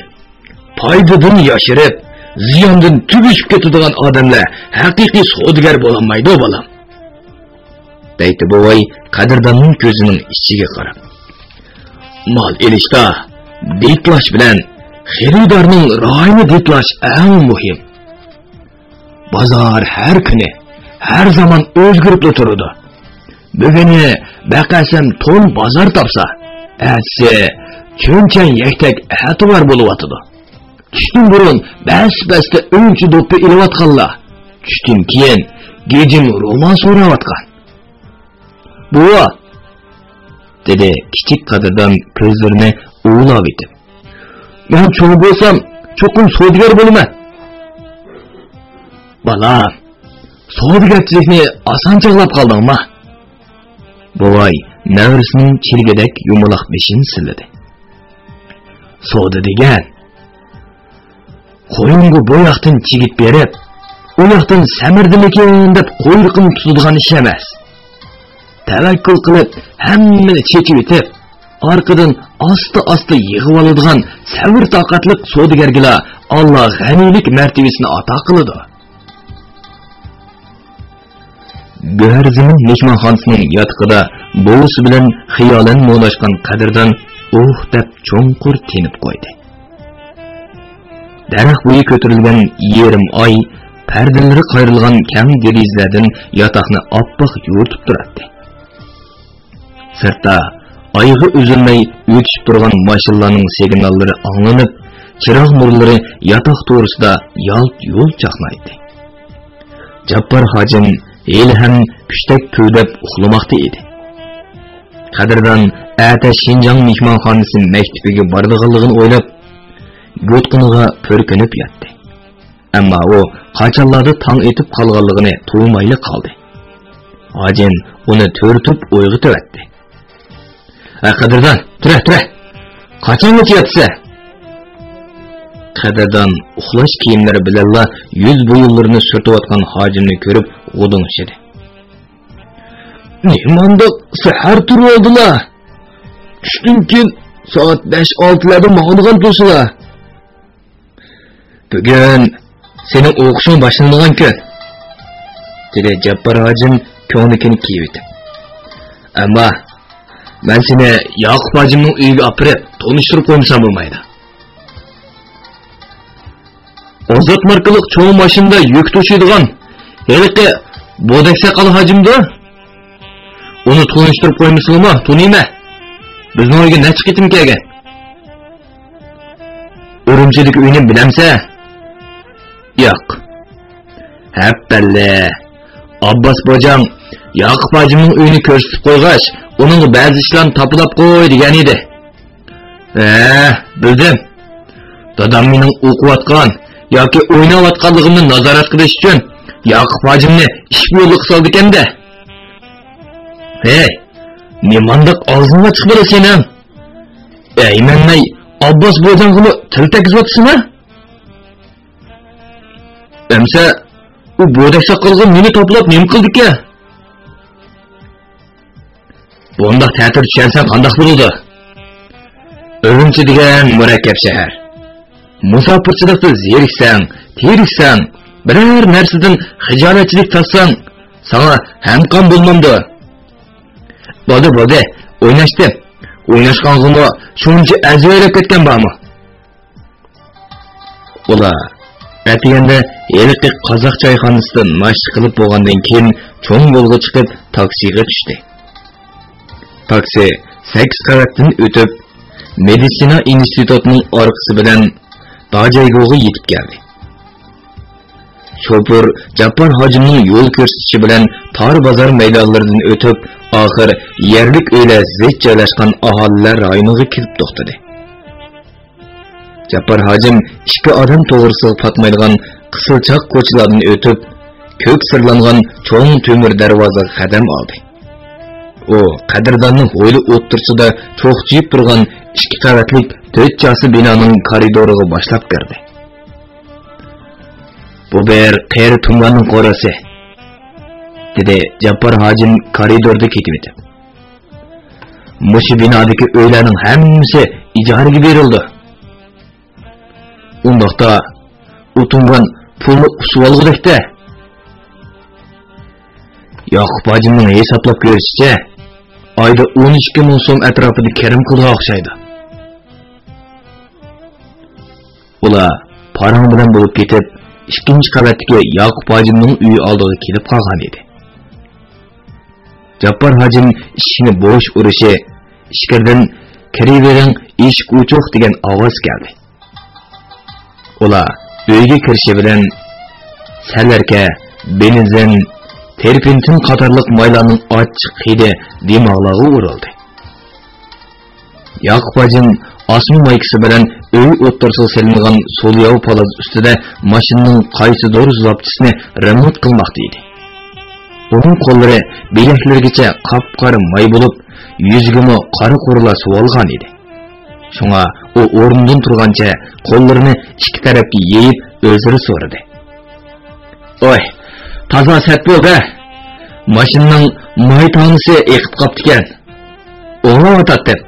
پايدىدىن ياشىرىپ، زىياندىن تۈگۈشۈپ كېتىدىغان ئادەملەر ھەقىقىي سودىگەر بولالمايدۇ، بالام، دەيتتى بوۋاي قەدىرداننىڭ كۆزىنىڭ ئىچىگە قاراپ. مال ئېلىشتا دىتلاش بىلەن خېرىدارنىڭ رايىنى دىتلاش ئەڭ مۇھىم. بازار ھەر كۈنى، ھەر زامان ئۆزگىرىپلا تۇرىدۇ. بۈگۈنى بەقەسەم تون بازار تاپسا، ئەتىسى چۆن-چەن يەكتەك ئەتىۋار بولۇۋاتىدۇ. چۈشتىن بۇرۇن بەس-بەستە ئۈنچە دوپپا ئېلىۋاتقانلار، چۈشتىن كېيىن گىجىم رومال سوراۋاتقان. بوۋا، دېدى كىچىك قەدىردان كۆزلىرىنى ئۇۋىلاۋېتىپ. مەن چوڭ بولسام، چوقۇم سودىگەر بولىمەن. بالام، سودىگەرچىلىكنى ئاسان چاغلاپ قالدىڭما؟ بوۋاي نەۋرىسىنىڭ چىلگىدەك يۇمىلاق بېشىنى سىلىدى. سودا دېگەن، قويۇنغا بوياقتىن چىگىت بېرىپ، ئۇ ياقتىن سەمرىدىمىكىن دەپ قۇيرۇقىنى تۇتىدىغان ئىش ئەمەس. تەۋەككۈل قىلىپ، ھەممىنى چېچىۋېتىپ، ئارقىدىن ئاستا-ئاستا يىغىۋالىدىغان سەۋر-تاقەتلىك سودىگەرگىلا ئاللا غەنىيلىك مەرتىۋىسىنى ئاتا قىلىدۇ. گۆھەرزېمىن مېھمانخانىسىنىڭ ياتىقىدا بوۋىسى بىلەن خىيالەن مولاشقان قەدىردان ئۇھ دەپ چوڭقۇر تىنىپ قويدى. دەرەخ بويى كۆتۈرۈلگەن يېرىم ئاي پەردىلىرى قايرىلغان كەڭ دېرىزىلەردىن ياتاقنى ئاپئاق يورۇتۇپ تۇراتتى. سىرتتا ئايىغى ئۈزۈلمەي ئۆتۈشۈپ تۇرغان ماشىنىلارنىڭ سىگناللىرى ئاڭلىنىپ، چىراغ نۇرلىرى ياتاق تورۇسىدا يالت-يۇلت چاقنايتتى. جاپپار ھاجىم ھېلىھەم پۈشتەك پۈۋدەپ ئۇخلىماقتا ئىدى. قەدىردان ئەتە شىنجاڭ مېھمانخانىسى مەكتىپىگە بارىدىغانلىقىنى ئويلاپ، يوتقىنىغا پۈركىنىپ ياتتى. ئەمما ئۇ قاچانلاردا تاڭ ئېتىپ قالغانلىقىنى تۇيمايلا قالدى. ھاجىم ئۇنى تۈرتۈپ ئويغىتىۋەتتى. ھە، قەدىردان، تۇرە، تۇرە! قاچانغىچە ياتىسەن؟ قەدىردان ئۇخلاش كىيىملىرى بىلەنلا يۈز بۇيۇملىرىنى سۈرتۈۋاتقان ھاجىمنى كۆرۈپ غۇدۇڭشىدى. نېمانداق سەھەر تۇرۇۋالدىلا! چۈشتىن كېيىن سائەت بەش-ئالتىلاردا ماڭىدىغان تۇرسىلا! بۈگۈن سېنىڭ ئوقۇشۇڭ باشلىنىدىغان كۈن، دېدى جاپپار ھاجىم كۆڭلىكىنى كىيىۋېتىپ. ئەمما مەن سېنى ياقۇپ ھاجىمنىڭ ئۆيىگە ئاپىرىپ تونۇشتۇرۇپ قويمىسام بولمايدۇ. ئازات ماركىلىق چوڭ ماشىنىدا يۈك توشۇيدىغان ھېلىقى بودەك ساقال ھاجىمدۇ؟ ئۇنى تونۇشتۇرۇپ قويمىسىڭمۇ تونۇيمەن. بىزنىڭ ئۆيگە نەچچە قېتىم كەلگەن. ئۈرۈمچىدىكى ئۆينى بىلەمسەن؟ ياق. ھەپپەللە. ئابباس بوجاڭ ياقۇپ ھاجىمنىڭ ئۆيىنى كۆرسىتىپ قويغاچ، ئۇنىڭغا بەزى ئىشلارنى تاپىلاپ قوي دېگەن ئىدى. ھە، بىلدىم. دادام مېنىڭ ئوقۇۋاتقان ياكى ئويناۋاتقانلىقىمنى نازارەت قىلىش ئۈچۈن ياقۇپ ھاجىمنى ئىش بۇيرۇقى سالىدىكەن-دە. ھەي، نېمانداق ئاغزىڭغا چىقىپ بولىسەن ھەم؟ ئەيمەنمەي ئابباس بوجاڭغىمۇ تىل تەگكۈزۈۋاتىسەن ھە؟ ئەمسە ئۇ بودەك ساقالغا مېنى تاپىلاپ نېمە قىلدىكەن؟ بۇنداق تەتۈر چۈشەنسەڭ قانداق بولىدۇ؟ ئۈرۈمچى دېگەن مۇرەككەپ شەھەر. مۇساپىرچىلىقتا زېرىكسەڭ، تېرىكسەڭ، بىرەر نەرسىدىن خىجالەتچىلىك تارتساڭ، ساڭا ھەمقان بولمامدۇ؟ بولدى، بولدى، ئويناشتىم. ئويناشقانغىمۇ شۇنچە ئەزۋەيلەپ كەتكەن بارمۇ؟ ئۇلار ئەتىگەندە ھېلىقى قازاق چايخانىسىدا ناشتا قىلىپ بولغاندىن كېيىن، چوڭ يولغا چىقىپ، تاكسىغا چۈشتى. تاكسى سەككىز قەۋەتتىن ئۆتۈپ، مېدىتسىنا ئىنستىتۇتىنىڭ ئارقىسى بىلەن داجايگوغا يېتىپ كەلدى. شوپۇر جاپپار ھاجىمنىڭ يول كۆرسىتىشى بىلەن تار بازار مەيدانلىرىدىن ئۆتۈپ، ئاخىر يەرلىك ئۆيلەر زىچ جايلاشقان ئاھالىلەر رايونىغا كېلىپ توختىدى. جاپپار ھاجىم ئىككى ئادەم توغرىسىغا پاتمايدىغان قىسىلچاق كوچىلاردىن ئۆتۈپ، كۆك سىرلانغان چوڭ تۆمۈر دەرۋازىغا قەدەم ئالدى. ئۇ قەدىرداننى ھويلا ئوتتۇرىسىدا چوقچىيىپ تۇرغان ئىككى قەۋەتلىك تۆت چاسا بىنانىڭ كارىدورىغا باشلاپ كىردى. بۇ بىر قېرى تۇڭگاننىڭ قورۇسى، دېدى جاپپار ھاجىم كارىدوردا كېتىۋېتىپ. مۇشۇ بىنادىكى ئۆيلەرنىڭ ھەممىسى ئىجارىگە بېرىلىدۇ. ئۇنداقتا ئۇ تۇڭگان پۇلنى ئۇسۇۋالغۇدەك-دە. ياقۇپ ھاجىمنىڭ ھېسابلاپ كۆرۈشىچە، ئايدا ئون ئىككى مىڭ سوم ئەتراپىدا كىرىم قىلىدىغان ئوخشايدۇ. ئۇلار پاراڭ بىلەن بولۇپ كېتىپ، ئىككىنچى قەۋەتتىكى ياقۇپ ھاجىمنىڭ ئۆيى ئالدىغا كېلىپ قالغان ئىدى. جاپپار ھاجىم ئىشىكنى بوش ئۇرۇشى، ئىچكىرىدىن «كىرىۋېرىڭ، ئىشىك ئوچۇق» دېگەن ئاۋاز كەلدى. ئۇلار ئۆيگە كىرىشى بىلەن سەلەركە، بېنزىن، تېرپىنتىن قاتارلىق مايلارنىڭ ئاچچىق ھىدى دىماغلارغا ئۇرۇلدى. ياقۇپ ھاجىم ئاسما مايكىسى بىلەن ئۆي ئوتتۇرىسىغا سېلىنغان سولياۋ پالاز ئۈستىدە ماشىنىنىڭ قايسىدۇر زاپچىسىنى رېمونت قىلماقتا ئىدى. ئۇنىڭ قوللىرى بىلەكلىرىگىچە قاپقارا ماي بولۇپ، يۈزىگىمۇ قارا قۇرلار سۇۋالغان ئىدى. شۇڭا ئۇ ئورنىدىن تۇرغانچە قوللىرىنى ئىككى تەرەپكە يېيىپ ئۆزرە سورىدى. ۋاي، تازا سەت بولدى. ماشىنىنىڭ ماي تانىسى ئېقىپ قاپتىكەن. ئوڭلاۋاتاتتىم.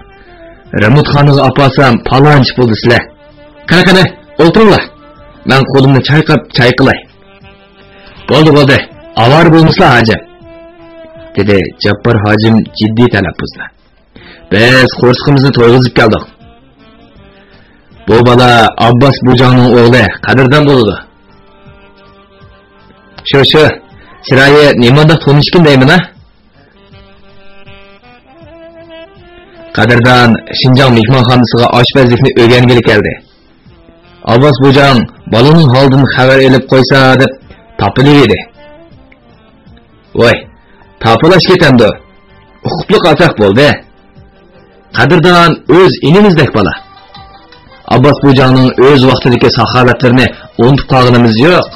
رېمونتخانىغا ئاپارسام پالانچى بولدى سىلەر. قېنى، قېنى، ئولتۇرۇڭلار. مەن قولۇمنى چايقاپ چاي قىلاي. بولدى، بولدى، ئاۋارە بولمىسىلا ھاجىم، دېدى جاپپار ھاجىم جىددىي تەلەپپۇزدا. بىز قورسىقىمىزنى تويغۇزۇپ كەلدۇق. بۇ بالا ئابباس بۇجاڭنىڭ ئوغلى قەدىردان بولىدۇ. شۇ، شۇ، چىرايى نېمانداق تونۇشكىن دەيمەن ھە؟ قەدىردان شىنجاڭ مېھمانخانىسىغا ئاشپەزلىكنى ئۆگەنگىلى كەلدى. ئابباس بۇجاڭ بالىنىڭ ھالىدىن خەۋەر ئېلىپ قويسا دەپ تاپىلىۋىدى. ۋاي، تاپىلاش كېتەمدۇ؟ ئۇقۇپلۇق ئالساق بولدى. قەدىردان ئۆز ئىنىمىزدەك بالا. ئابباس بۇجاڭنىڭ ئۆز ۋاقتىدىكى ساخاۋەتلىرىنى ئۇنتۇپ قالغىنىمىز يوق.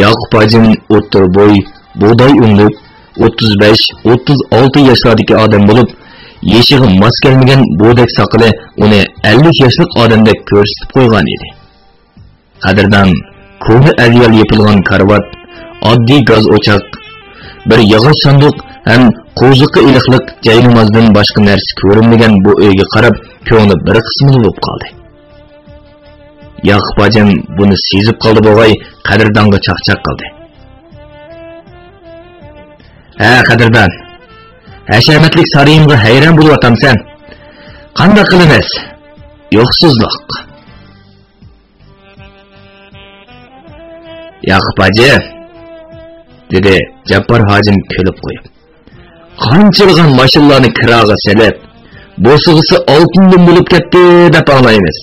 ياقۇپ ھاجىم ئوتتۇرا بوي، بۇغداي ئۆڭلۈك، ئوتتۇز بەش، ئوتتۇز ئالتە ياشلاردىكى ئادەم بولۇپ، يېشىغا ماس كەلمىگەن بۇدەك ساقىلى ئۇنى ئەللىك ياشلىق ئادەمدەك كۆرسىتىپ قويغان ئىدى. قەدىردان كونا ئەۋيال يېپىلغان كارىۋات، ئاددىي گاز ئوچاق، بىر ياغاچ ساندۇق ھەم قوزۇققا ئېلىقلىق جاينامازدىن باشقا نەرسە كۆرۈنمىگەن بۇ ئۆيگە قاراپ كۆڭلى بىر قىسمىلا بولۇپ قالدى. ياقۇپ ھاجىم بۇنى سېزىپ قالدى بوغاي، قەدىردانغا چاقچاق قىلدى. ھە، قەدىردان، ھەشەمەتلىك سارىيىمغا ھەيران بولۇۋاتامسەن؟ قانداق قىلىمىز؟ يوقسۇزلۇق. ياقۇپ ھاجى، دېدى جاپپار ھاجىم كۈلۈپ قويۇپ. قانچىلىغان ماشىنىلارنى كىراغا سېلىپ، بوسۇغىسى ئالتۇندىن بولۇپ كەتتى دەپ ئاڭلايمىز.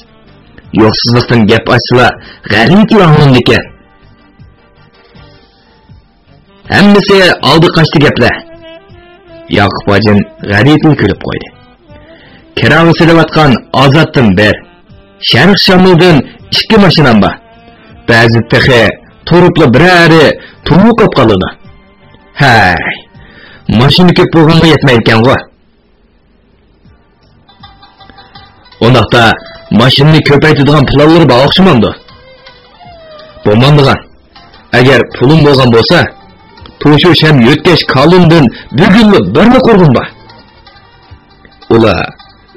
يوقسۇزلۇقتىن گەپ ئاچسىلا، غەلىتىلا ئاڭلىنىدىكەن. ھەممىسى ئالدى قاچتى گەپلەر. ياقۇپ ھاجىم غەلىتىلا كۈلۈپ قويدى. كىراغا سېلىۋاتقان ئازادتىن بىر، شەرق شامىلدىن ئىككى ماشىنام بار. بەزىدە تېخى تۇرۇپلا بىرەرى تومۇق قاپقالىدۇ. ھەي، ماشىنا كۆپ بولغانغا يەتمەيدىكەنغۇ. ئۇنداقتا ماشىنىنى كۆپەيتىدىغان پىلانلىرى بار ئوخشىمامدۇ؟ بولمامدىغان. ئەگەر پۇلۇم بولغان بولسا، توشۇش ھەم يۆتكەش كالونىدىن بۈگۈنلا بىرنى قۇرغۇم بار. ئۇلار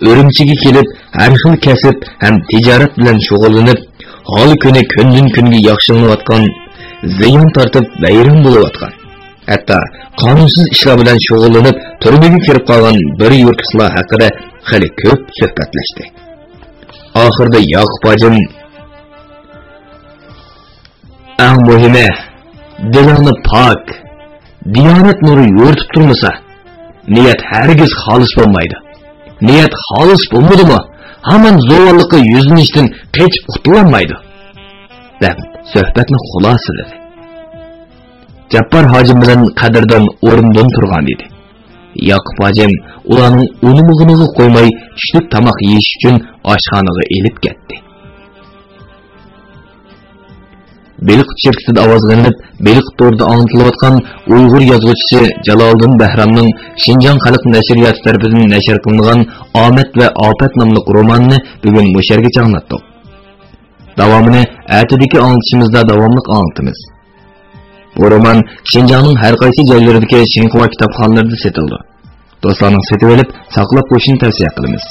ئۈرۈمچىگە كېلىپ، ھەر خىل كەسىپ ھەم تىجارەت بىلەن شۇغۇللىنىپ، ھال كۈنى كۈندىن كۈنگە ياخشىلىنىۋاتقان، زىيان تارتىپ ۋەيران بولۇۋاتقان، ھەتتا قانۇنسىز ئىشلار بىلەن شۇغۇللىنىپ تۈرمىگە كىرىپ قالغان بىر يۇرتلۇقلار ھەققىدە خېلى كۆپ سۆھبەتلەشتى. ئاخىرىدا ياقۇپ ھاجىم، ئەڭ مۇھىمى، دىلىڭنى پاك، دىيانەت نۇرى يورۇتۇپ تۇرمىسا، نىيەت ھەرگىز خالىس بولمايدۇ. نىيەت خالىس بولمىدىمۇ، ھامان زوۋاللىققا يۈزلىنىشتىن قېچىپ قۇتۇلالمايدۇ، دەپ سۆھبەتنى خۇلاسىلىدى. جاپپار ھاجىم بىلەن قەدىردان ئورنىدىن تۇرغان ئىدى. ياقۇپ ھاجىم ئۇلارنىڭ ئۇنىمىغىنىغا قويماي، چۈشلۈك تاماق يېيىش ئۈچۈن ئاشخانىغا ئېلىپ كەتتى. بېلىق شىركىتىدە ئاۋازغا ئېلىنىپ، بېلىق تورىدا ئاڭلىتىلىۋاتقان ئۇيغۇر يازغۇچىسى جالالىدىن بەھرامنىڭ شىنجاڭ خەلق نەشرىياتى تەرىپىدىن نەشر قىلىنغان ئامەت ۋە ئاپەت ناملىق رومانىنى بۈگۈن مۇشۇ يەرگىچە ئاڭلاتتۇق. داۋامىنى ئەتىدىكى ئاڭلىتىشىمىزدا داۋاملىق ئاڭلىتىمىز. بۇ رومان شىنجاڭنىڭ ھەر قايسى جايلىرىدىكى شىنخۇا كىتابخانىلىرىدا سېتىلىدۇ. دوستلارنىڭ سېتىۋېلىپ ساقلاپ قويۇشىنى تەۋسىيە قىلىمىز.